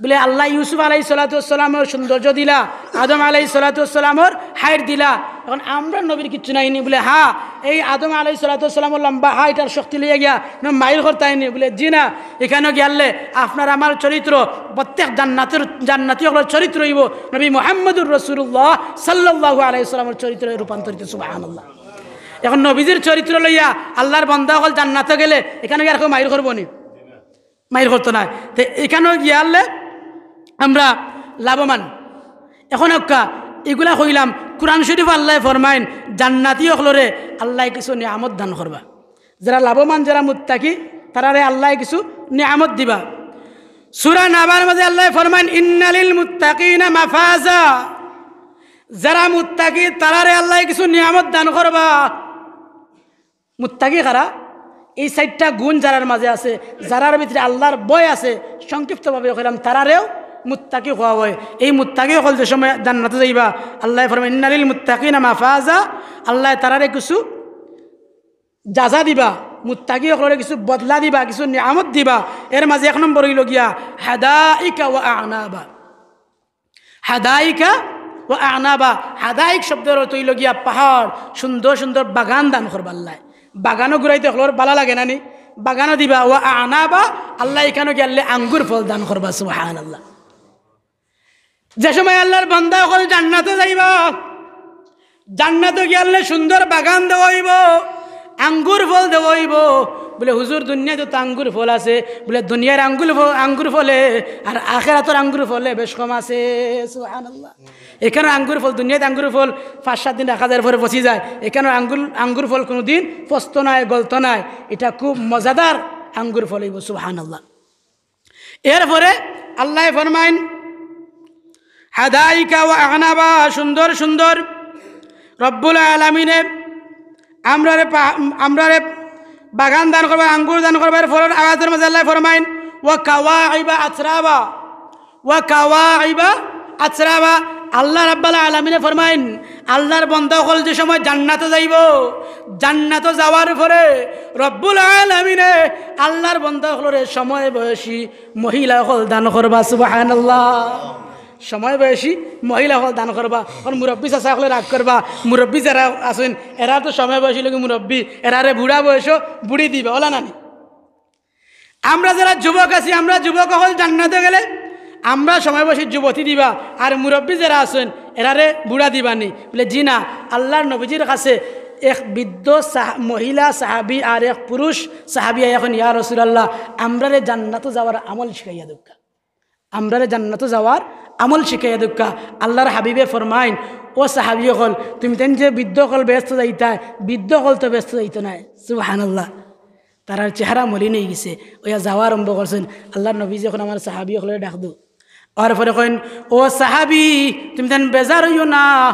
বলে, আল্লায় ইউসুফ আলাইহিস সালাতু ওয়াস সালামর সৌন্দর্য দিলা, আদম আলাইহিস সালাতু ওয়াস সালামর height দিলা, এখন আমরার নবীর কিচ্ছু নাই নি? বলে, "হ্যাঁ, এই আদম আলাইহিস সালাতু ওয়াস সালামর লম্বা height আর শক্তি লইয়া গিয়া না মাইর করতায় নি?" বলে, "জি না, ইখানো গিয়ারলে আপনার আমার চরিত্র, প্রত্যেক জান্নাতের, জান্নাতী অকলর চরিত্র অইবো নবী মুহাম্মদুর রাসূলুল্লাহ সাল্লাল্লাহু আলাইহি ওয়াসাল্লামর চরিত্রে রূপান্তরিত।" সুবহানাল্লাহ। এখন নবীজির চরিত্র লইয়া আল্লার বান্দা অকল জান্নাতো গেলে ইখানো গিয়া আর কেউ মাইর করবো নি? মাইর করতো নায়। তে ইখানো গিয়ারলে আমরা লাভবান। এখন কউক্কা, ইগুলা কইলাম, কোরআন শরীফো আল্লায় ফরমাইন, জান্নাতী অকলরে আল্লায় কিছু নিয়ামত দান করবা। যারা লাভবান, যারা মুত্তাকি, তারারে আল্লায় কিছু নিয়ামত দিবা। সূরা নাবার মাঝে আল্লায় ফরমাইন, "ইন্না লিল মুত্তাকিনা মাফাজা।" যারা মুত্তাকি, তারারে আল্লায় কিছু নিয়ামত দান করবা। মুত্তাকি কারা? এই চাইরটা গুণ যারার মাঝে আছে, যারার ভিতরে আল্লার ভয় আছে, সংক্ষিপ্তভাবে কইলাম, তারারেও মুত্তাকি কওয়া অয়। এই মুত্তাকি অকল যে সময় জান্নাতো যাইবা, আল্লায় ফরমাইন, "ইন্না লিল মুত্তাকিনা মাফাজা", আল্লায় তারারে কিছু যাজা দিবা, মুত্তাকি অকলরে কিছু বদলা দিবা, কিছু নিয়ামত দিবা। এর মাঝে এক নম্বর অইলো গিয়া হাদাইকা ওয়া আনাবা। হাদাইকা ওয়া আনাবা, হাদাইক শব্দর অর্থ অইলো গিয়া পাহাড়, সুন্দর সুন্দর বাগান দান করবা আল্লায়। বাগানো ঘুরাইতে অকলর ভালা লাগে না নি? বাগানো দিবা, ওয়া আনাবা, আল্লায় ইখানো গিয়ারলে আঙ্গুর ফল দান করবা, সুবহানাল্লাহ। যে সময় আল্লার বান্দা অকল জান্নাতো যাইবা, জান্নাতো গিয়ারলে সুন্দর বাগান দেওয়া অইবো, আঙ্গুর ফল দেওয়া অইবো। বলে, "হুজুর, দুনিয়াত তো আঙ্গুর ফল আছে।" বলে, "দুনিয়ার আঙ্গুর ফল, আঙ্গুর ফলে আর আখেরাতর আঙ্গুর ফলে বেশ কম আছে।" সুবহানাল্লাহ। ইখানো আঙ্গুর ফল, দুনিয়াত আঙ্গুর ফল পাঁচ সাত দিন রাখা যায়, এরপরে পচি যায়। ইখানো আঙ্গুর, আঙ্গুর ফল কুনুদিন পচতো নায়, গলতো নায়। ইটা খুব মজাদার আঙ্গুর ফল অইবো। সুবহানাল্লাহ। এরপরে আল্লায় ফরমাইন, হাদাইকা ওয়া আনাবা, সুন্দর সুন্দর। রব্বুল আলামিনে আমরারে পা-, আমরারে বাগান দান করবা, আঙ্গুর দান করবা। এরপরের আয়াতের মাঝে আল্লায় ফরমাইন, "ওয়া কাওয়াইবা আতরাবা, ওয়া কাওয়াইবা আতরাবা", আল্লাহ রাব্বুল আলামিনে ফরমাইন, আল্লাহর বন্দা অকল যে সময় জান্নাতো যাইবো, জান্নাতো যাওয়ার পরে রব্বুল আলামিনে আল্লাহর বন্দা অকলরে সময় বয়সী মহিলা অকল দান করবা। সুবহানাল্লাহ। সময় বয়সী মহিলা অকল দান করবা। অখন মুরব্বি চাচা অকলে রাগ করবা, মুরব্বি যেরা আছইন, এরা তো সময় বয়সী লোক মুরব্বি, এরারে বুড়া বয়সো বুড়ি দিবা, অলা নানি? আমরা যেরা যুবক আছি, আমরা যুবক অকল জান্নাতো গেলে আমরা সময় বয়সী যুবতী দিবা, আর মুরব্বি যেরা আছইন, এরারে বুড়া দিবা নি? বলে, "জি না।" আল্লাহর নবীজির কাছে এক বৃদ্ধ সাহ-, মহিলা সাহাবী আর এক পুরুষ সাহাবী আইয়া কইন, "ইয়া রাসূলুল্লাহ, আমরারে জান্নাতো যাওয়ার আমল শিখাইয়া দেউক্কা, আমরারে জান্নাতো যাওয়ার আমল শিখাইয়া দেউক্কা।" আল্লাহর হাবিবে ফরমাইন, "ও সাহাবী অকল, তুমিতাইন যে বৃদ্ধ অকল বেহেস্তো যাইতায়, বৃদ্ধ অকল তো বেহেস্তো যাইতো নায়।" সুবহানাল্লাহ। তারার চেহারা মলিন অইগেছে, অইয়া যাওয়া আরম্ভ করছইন। আল্লাহর নবীজি কইন, "আমার সাহাবী অকলরে ডাক দেও।" আর পরে কইন, "ও সাহাবী, তুমিতাইন বেজার অইও না,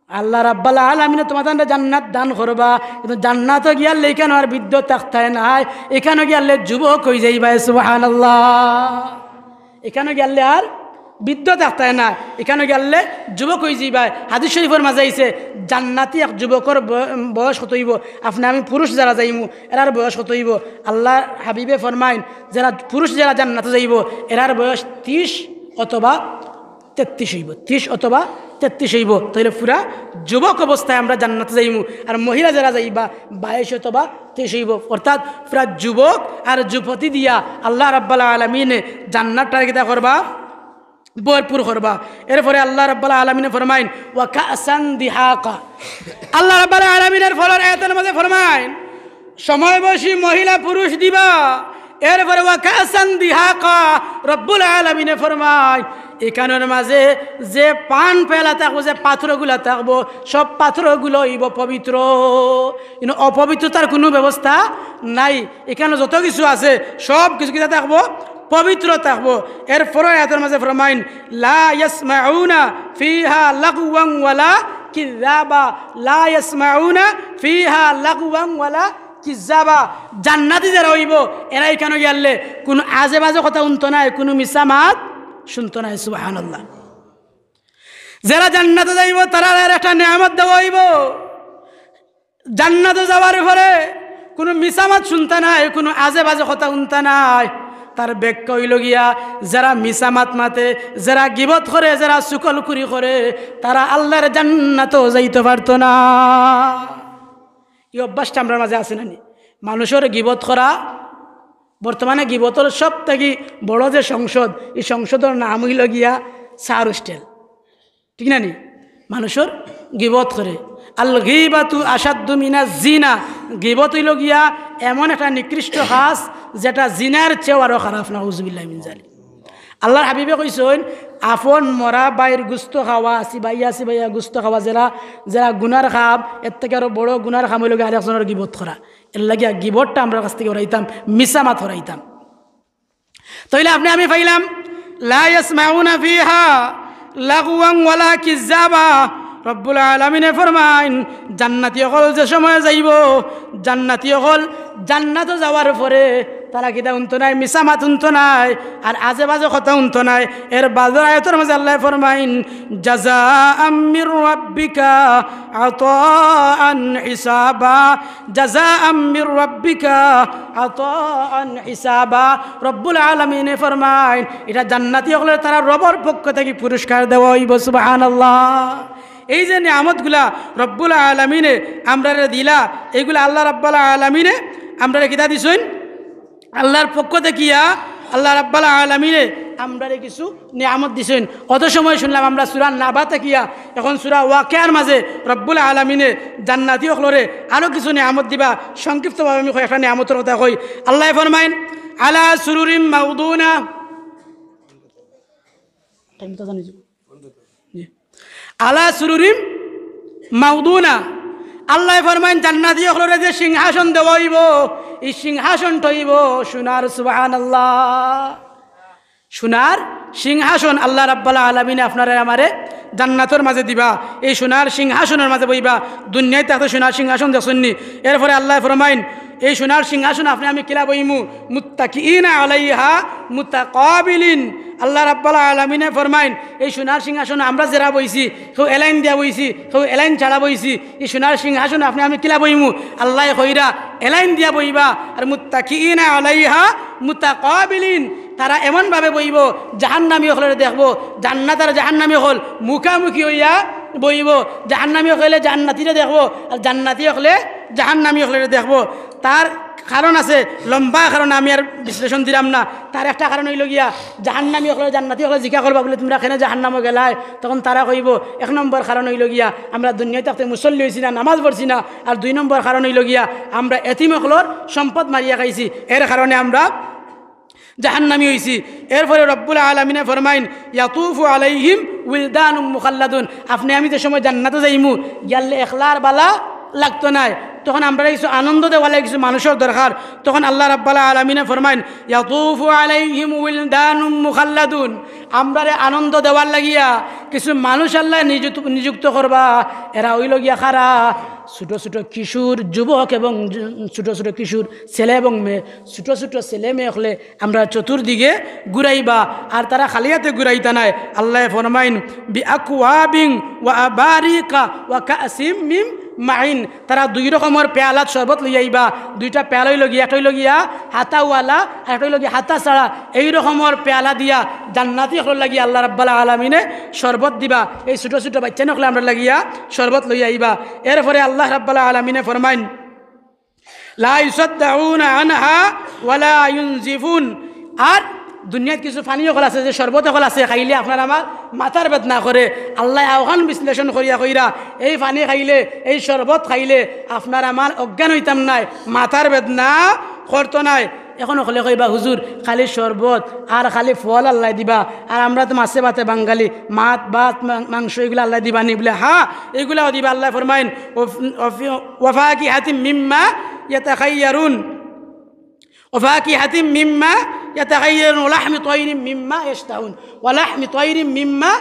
আল্লাহ রাব্বুল আলামিনে তুমাতানরে জান্নাত দান করবা, কিন্তু জান্নাতো গিয়ালে ইখানো আর বৃদ্ধ থাকতায় নায়, ইখানো গিয়ালে যুবক অইযাইবায়।" সুবহানাল্লাহ। ইখানো গিয়ালে আর বৃদ্ধ থাকতায় নায়, ইখানো গিয়ালে যুবক অইযাইবায়। হাদিস শরীফর মাঝে আইছে, জান্নাতি এক যুবকর ব-, বয়স কত অইবো? আপনে আমি পুরুষ যেরা যাইমু, এরার বয়স কত অইবো? আল্লাহর হাবিবে ফরমাইন, যেরা পুরুষ যেরা জান্নাতো যাইবো, এরার বয়স ত্রিশ অথবা তেত্রিশ অইবো, ত্রিশ অথবা তেত্রিশ অইবো। তাইলে পুরা যুবক অবস্থায় আমরা জান্নাতো যাইমু। আর মহিলা যেরা যাইবা, বাইশ অথবা তেইশ অইবো। অর্থাৎ পুরা যুবক আর যুবতী দিয়া আল্লাহ রাব্বুল আলামিনে জান্নাতটারে কিতা করবা? ভরপুর করবা। এরপরে আল্লাহ রাব্বুল আলামিনে ফরমাইন, "ওয়া কাসান দিহাকা।" আল্লাহ রাব্বুল আলামিনে পরর আয়াতর মাঝে ফরমাইন, সময় বয়সী মহিলা পুরুষ দিবা। এরপরে "ওয়া কাসান দিহাকা", রব্বুল আলামিনে ফরমাইন, ইখানোর মাঝে যে পান পেয়ালা থাকবো, যে পাত্রগুলা থাকবো, সব পাত্রগুলা অইবো পবিত্র। ইনো অপবিত্রতার কুনু ব্যবস্থা নাই। ইখানো যত কিছু আছে, সব কিছু কিতা থাকবো? পবিত্র থাকবো। এরপরে আয়াতর মাঝে ফরমাইন, "লা ইয়াসমাউনা ফিহা লাগওয়ান ওয়ালা কিযাবা, লা ইয়াসমাউনা ফিহা লাগওয়ান ওয়ালা কিযাবা।" জান্নাতি যেরা অইবো, এরা ইখানো গিয়ালে কুনু আজে বাজে কথা হুনতো নায়, কুনু মিছা মাত হুনতো নায়। সুবহানাল্লাহ। যেরা জান্নাতো যাইবো, তারারে আর একটা নিয়ামত দেওয়া অইবো। জান্নাতো যাওয়ার পরে কুনু মিছা মাত হুনতা নায়, কুনু আজে বাজে কথা হুনতা নায়। তার ব্যাখ্যা অইলো গিয়া, যেরা মিছা মাত মাতে, যেরা গিবত করে, যেরা চুগলখুরি করে, তারা আল্লাহর জান্নাতো যাইতো পারতো না। ই অভ্যাসটা আমরার মাঝে আছে না নি? মানুষর গিবত করা। বর্তমানে গিবতর সব থাকি বড় যে সংসদ, ই সংসদর নাম অইলো গিয়া চা'র হোস্টেল। ঠিক না নি? মানুষর গিবত করে। "আল গিবাতু আশাদ্দু মিনাজ জিনা।" গিবত অইলো গিয়া এমন একটা নিকৃষ্ট কাজ, যেটা জিনার চেয়েও আরো খারাপ। নাউজুবিল্লাহি মিন জালিক। আল্লাহর হাবিবে কইছইন, আপন মরা ভাইর গুস্ত খাওয়া, চিবাইয়া চিবাইয়া গুস্ত খাওয়া, যেরা, যেরা গুনার কাম, এর থাকি আরো বড় গুনার কাম অইলো গিয়া আরেকজনর গিবত করা। এরলাগি গিবতটা আমরার কাছ থাকি হরাইতাম, মিছা মাত হরাইতাম। তাইলে আপনে আমি পাইলাম, "লা ইয়াসমাউনা ফিহা লাগওয়ান ওয়ালা কিযাবা।" রব্বুল আলামিনে ফরমাইন, জান্নাতি অকল যে সময় যাইবো, জান্নাতি অকল জান্নাতো যাওয়ার পরে তারা কিতা হুনতো নায়, মিছা মাত হুনতো নায়, আর আজে বাজে কথা হুনতো নায়। এর বাদর আয়াতর মাঝে আল্লায় ফরমাইন, "জাযাআম মির রাব্বিকা আতাআন হিসাবা।" জাযাআম মির রাব্বিকা আতাআন হিসাবা। রব্বুল আলামিনে ফরমাইন, ইটা জান্নাতি অকলরে তারার রবর পক্ষ থাকি পুরস্কার দেওয়া অইবো। সুবহানাল্লাহ। এই যে নিয়ামতগুলা রব্বুল আলামিনে আমরারে দিলা, এইগুলা আল্লাহ রাব্বুল আলামিনে আমরারে কিতা দিছইন? আল্লাহর পক্ষ থাকিয়া আল্লাহ রাব্বুল আলামিনে আমরারে কিছু নিয়ামত দিছইন। অত সময় হুনলাম আমরা সূরা নাবা থাকিয়া, এখন সূরা ওয়াকিয়ার মাঝে রব্বুল আলামিনে জান্নাতি অকলরে আরো কিছু নিয়ামত দিবা। সংক্ষিপ্তভাবে আমি কয়েকটা নিয়ামতর কথা কই। আল্লায় ফরমাইন, "আলা সুরুরিম মাউদুনা।" টাইম তো জানি। জি। "আলা সুরুরিম মাউদুনা।" আল্লায় ফরমাইন, জান্নাতি অকলরে যে সিংহাসন দেওয়া অইবো, ই সিংহাসনটা অইবো সোনার। সুবহানাল্লাহ। সোনার সিংহাসন আল্লাহ রাব্বুল আলামিনে আপনারে আমারে জান্নাতর মাঝে দিবা। এই সোনার সিংহাসনর মাঝে বইবা। দুনিয়াত থাকতে সোনার সিংহাসন দেখছইন নি? এরপরে আল্লায় ফরমাইন, এই সোনার সিংহাসন আপনে আমি কিলা বইমু? মুত্তাকিইনা আলাইহা মুতাকাবিলিন। আল্লাহ রাব্বুল আলামিনে ফরমাইন, এই সোনার সিংহাসন আমরা যেরা বইছি, কেউ এলাইন দিয়া বইছি, কেউ এলাইন ছাড়া বইছি, এই সোনার সিংহাসন আপনে আমি কিলা বইমু? আল্লায় কইরা এলাইন দিয়া বইবা। আর মুত্তাকিইনা আলাইহা মুতাকাবিলিন, তারা এমনভাবে বইবো, জাহান্নামী অকলরে দেখবো, জান্নাত আর জাহান্নামী অকল মুখামুখি অইয়া বইবো। জাহান্নামী অকলে জান্নাতীরে দেখবো, আর জান্নাতী অকলে জাহান্নামী অকলরে দেখবো। তার কারণ আছে, লম্বা কারণ, আমি আর বিশ্লেষণ দিরাম না। তার একটা কারণ অইলো গিয়া, জাহান্নামী অকলে জান্নাতী অকলে জিকা করবা বুলে, "তুমরা কেনে জাহান্নামো গেলায়?" তখন তারা কইবো, এক নম্বর কারণ অইলো গিয়া, "আমরা দুনিয়াত থাকতে মুসল্লি অইছি না, নামাজ পড়ছি না।" আর দুই নম্বর কারণ অইলো গিয়া, "আমরা এতিম অকলর সম্পদ মারিয়া খাইছি, এর কারণে আমরা জাহান্নামী অইছি।" এরপরে রব্বুল আলামিনে ফরমাইন, "ইয়াতুফু আলাইহিম উইলদানুম মুখাল্লাদুন।" আপনে আমি যে সময় জান্নাতো যাইমু, গিয়ালে একলার বালা লাগতো নায়, তখন আমরারে কিছু আনন্দ দেওয়ার লাগি কিছু মানুষর দরকার। তখন আল্লাহ রাব্বুল আলামিনে ফরমাইন, "ইয়াতুফু আলাইহিম উইলদানুম মুখাল্লাদুন।" আমরারে আনন্দ দেওয়ার লাগিয়া কিছু মানুষ আল্লায় নিযুক্ত, নিযুক্ত করবা। এরা অইলো গিয়া কারা? ছোট ছোট কিশোর, যুবক এবং যু-, ছোট ছোট কিশোর, ছেলে এবং মেয়ে, ছোট ছোট ছেলে মেয়ে অকলে আমরার চতুর্দিকে ঘুরাইবা, আর তারা খালি আতে ঘুরাইতা নায়। আল্লায় ফরমাইন, "বিআকওয়াবিন ওয়া আবারিকা ওয়া কাসিম মিম মাইন।" তারা দুই রকমর পেয়ালাত শরবত লইয়া আইবা। দুইটা পেয়ালা অইলো গিয়া, একটা অইলো গিয়া হাতাওয়ালা, আর একটা অইলো গিয়া হাতা ছাড়া। এই রকমর পেয়ালা দিয়া জান্নাতী অকলর লাগিয়া আল্লাহ রাব্বুল আলামিনে শরবত দিবা। এই ছোট ছোট বাইচ্চাইন অকলে আমরার লাগিয়া শরবত লইয়া আইবা। এরপরে আল্লাহ রাব্বুল আলামিনে ফরমাইন, "লা ইউসাদ্দাউনা আনহা ওয়া লা ইউনজিফুন।" আর দুনিয়াত কিছু পানি অকল আছে, যে শরবত অকল আছে, খাইলে আপনার আমার মাথার বেদনা করে। আল্লায় অখান বিশ্লেষণ করিয়া কইরা, এই পানি খাইলে, এই শরবত খাইলে আপনার আমার অজ্ঞান অইতাম নায়, মাথার বেদনা করতো নায়। এখন অকলে কইবা, "হুজুর, খালি শরবত আর খালি ফল আল্লায় দিবা, আর আমরা তো মাছে ভাতে বাঙালি, মাছ, ভাত, মাং-, মাংস এগুলা আল্লায় দিবা নি?" বুলে, "হ্যাঁ, এগুলাও দিবা।" আল্লায় ফরমাইন, "ওফ-, ওফি-, ওয়াফাকিহাতিম মিম্মা ইয়াতাখাইয়ারুন।" ওয়া ফাকিহাতিম মিম্মা ইয়াতাখাইয়ারুন ওয়া লাহমি তাইরিম মিম্মা ইয়াশতাহুন। ওয়া লাহমি তাইরিম মিম্মা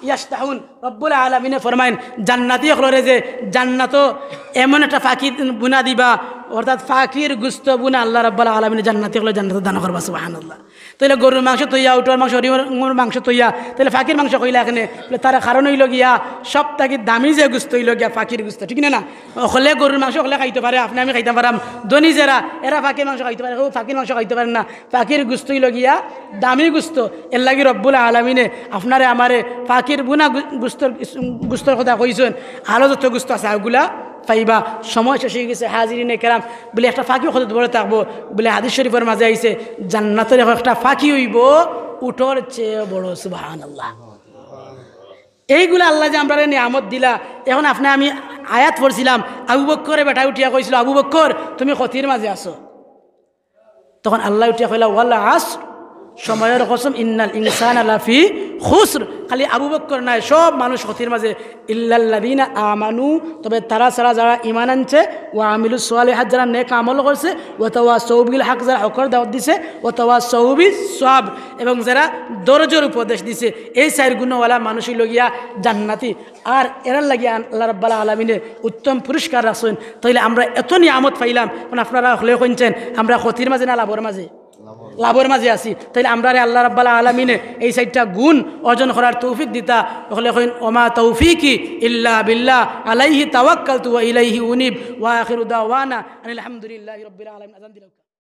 ইয়াশতাহুন। রব্বুল আলামিনে ফরমাইন, জান্নাতী অকলরে যে জান্নাতো এমন একটা ফাকি বুনা দিবা, অর্থাৎ ফাকির গুস্ত বুনা আল্লাহ রাব্বুল আলামিনে জান্নাতী অকলরে জান্নাতো দান করবা। সুবহানাল্লাহ। তাইলে গরুর মাংস থইয়া, উটর মাংস, হরিণর মাংস থইয়া, তাইলে ফাকির মাংস কইলা কেনে? বুলে, তার কারণ অইলো গিয়া সব থাকি দামি যে গুস্ত অইলো গিয়া ফাকির গুস্ত, ঠিক না? না, অকলে গরুর মাংস অকলে খাইতো পারে, আপনে আমি খাইতাম পারাম। ধনী যেরা, এরা ফাকির মাংস খাইতো পারে, কেউ ফাকির মাংস খাইতো পারে না। ফাকির গুস্ত অইলো গিয়া দামি গুস্ত। এরলাগি রব্বুল আলামিনে আপনারে আমারে ফাকির বুনা গু-, গুস্তর, গুস্তর কথা কইছইন। আরো যত গুস্ত আছে, ওগুলা পাইবা। সময় শেষ অইগেছে, হাজিরিনে কেরাম। বুলে, একটা ফাকি কত বড় থাকবো? বুলে, হাদিস শরীফর মাঝে আইছে, জান্নাতর এক একটা ফাকি অইবো উটর চেয়ে বড়। সুবহানাল্লাহ। এইগুলা আল্লায় যে আমরারে নিয়ামত দিলা। এখন আপনে আমি আয়াত পড়ছিলাম, আবু বক্করে বেটায় উঠিয়া কইছিল, "আবু বক্কর, তুমি ক্ষতির মাঝে আছো।" তখন আল্লায় উঠিয়া কইলা, "ওয়াল আসর, সময়র কসম, ইন্নাল ইনসানা লাফি খুসর।" খালি আবু বক্কর নায়, সব মানুষ ক্ষতির মাঝে। "ইল্লাল্লাযীনা আমানু, তবে তারা ছাড়া যারা ঈমান আনছে, ওয়া আমিলুস সালিহাত, যারা নেক আমল করছে, ওয়া তাওয়াসাউ বিল হক, যারা হকর দাওয়াত দিছে, ওয়া তাওয়াসাউ বিস সাবর, এবং যারা ধৈর্যর উপদেশ দিছে, এই চাইর গুণওয়ালা মানুষ অইলো গিয়া জান্নাতি।" আর এরার লাগি আল্লাহ রাব্বুল আলামিনে উত্তম পুরস্কার রাখছইন। তাইলে আমরা এত নিয়ামত পাইলাম, এখন আপনারা অকলে কইনছেন, আমরা ক্ষতির মাঝে না লাভর মাঝে? লাভর মাঝে আছি। তাইলে আমরারে আল্লাহ রাব্বুল আলামিনে এই চাইরটা গুণ অর্জন করার তৌফিক দিতা। অকলে কইন, "ওমা তৌফিকি ইল্লা বিল্লাহ, আলাইহি তাওয়াক্কালতু ওয়া ইলাইহি উনীব, ওয়া আখিরু দাওয়ানা আনিল হামদুলিল্লাহি রাব্বিল আলামিন।" আজান দিলাম।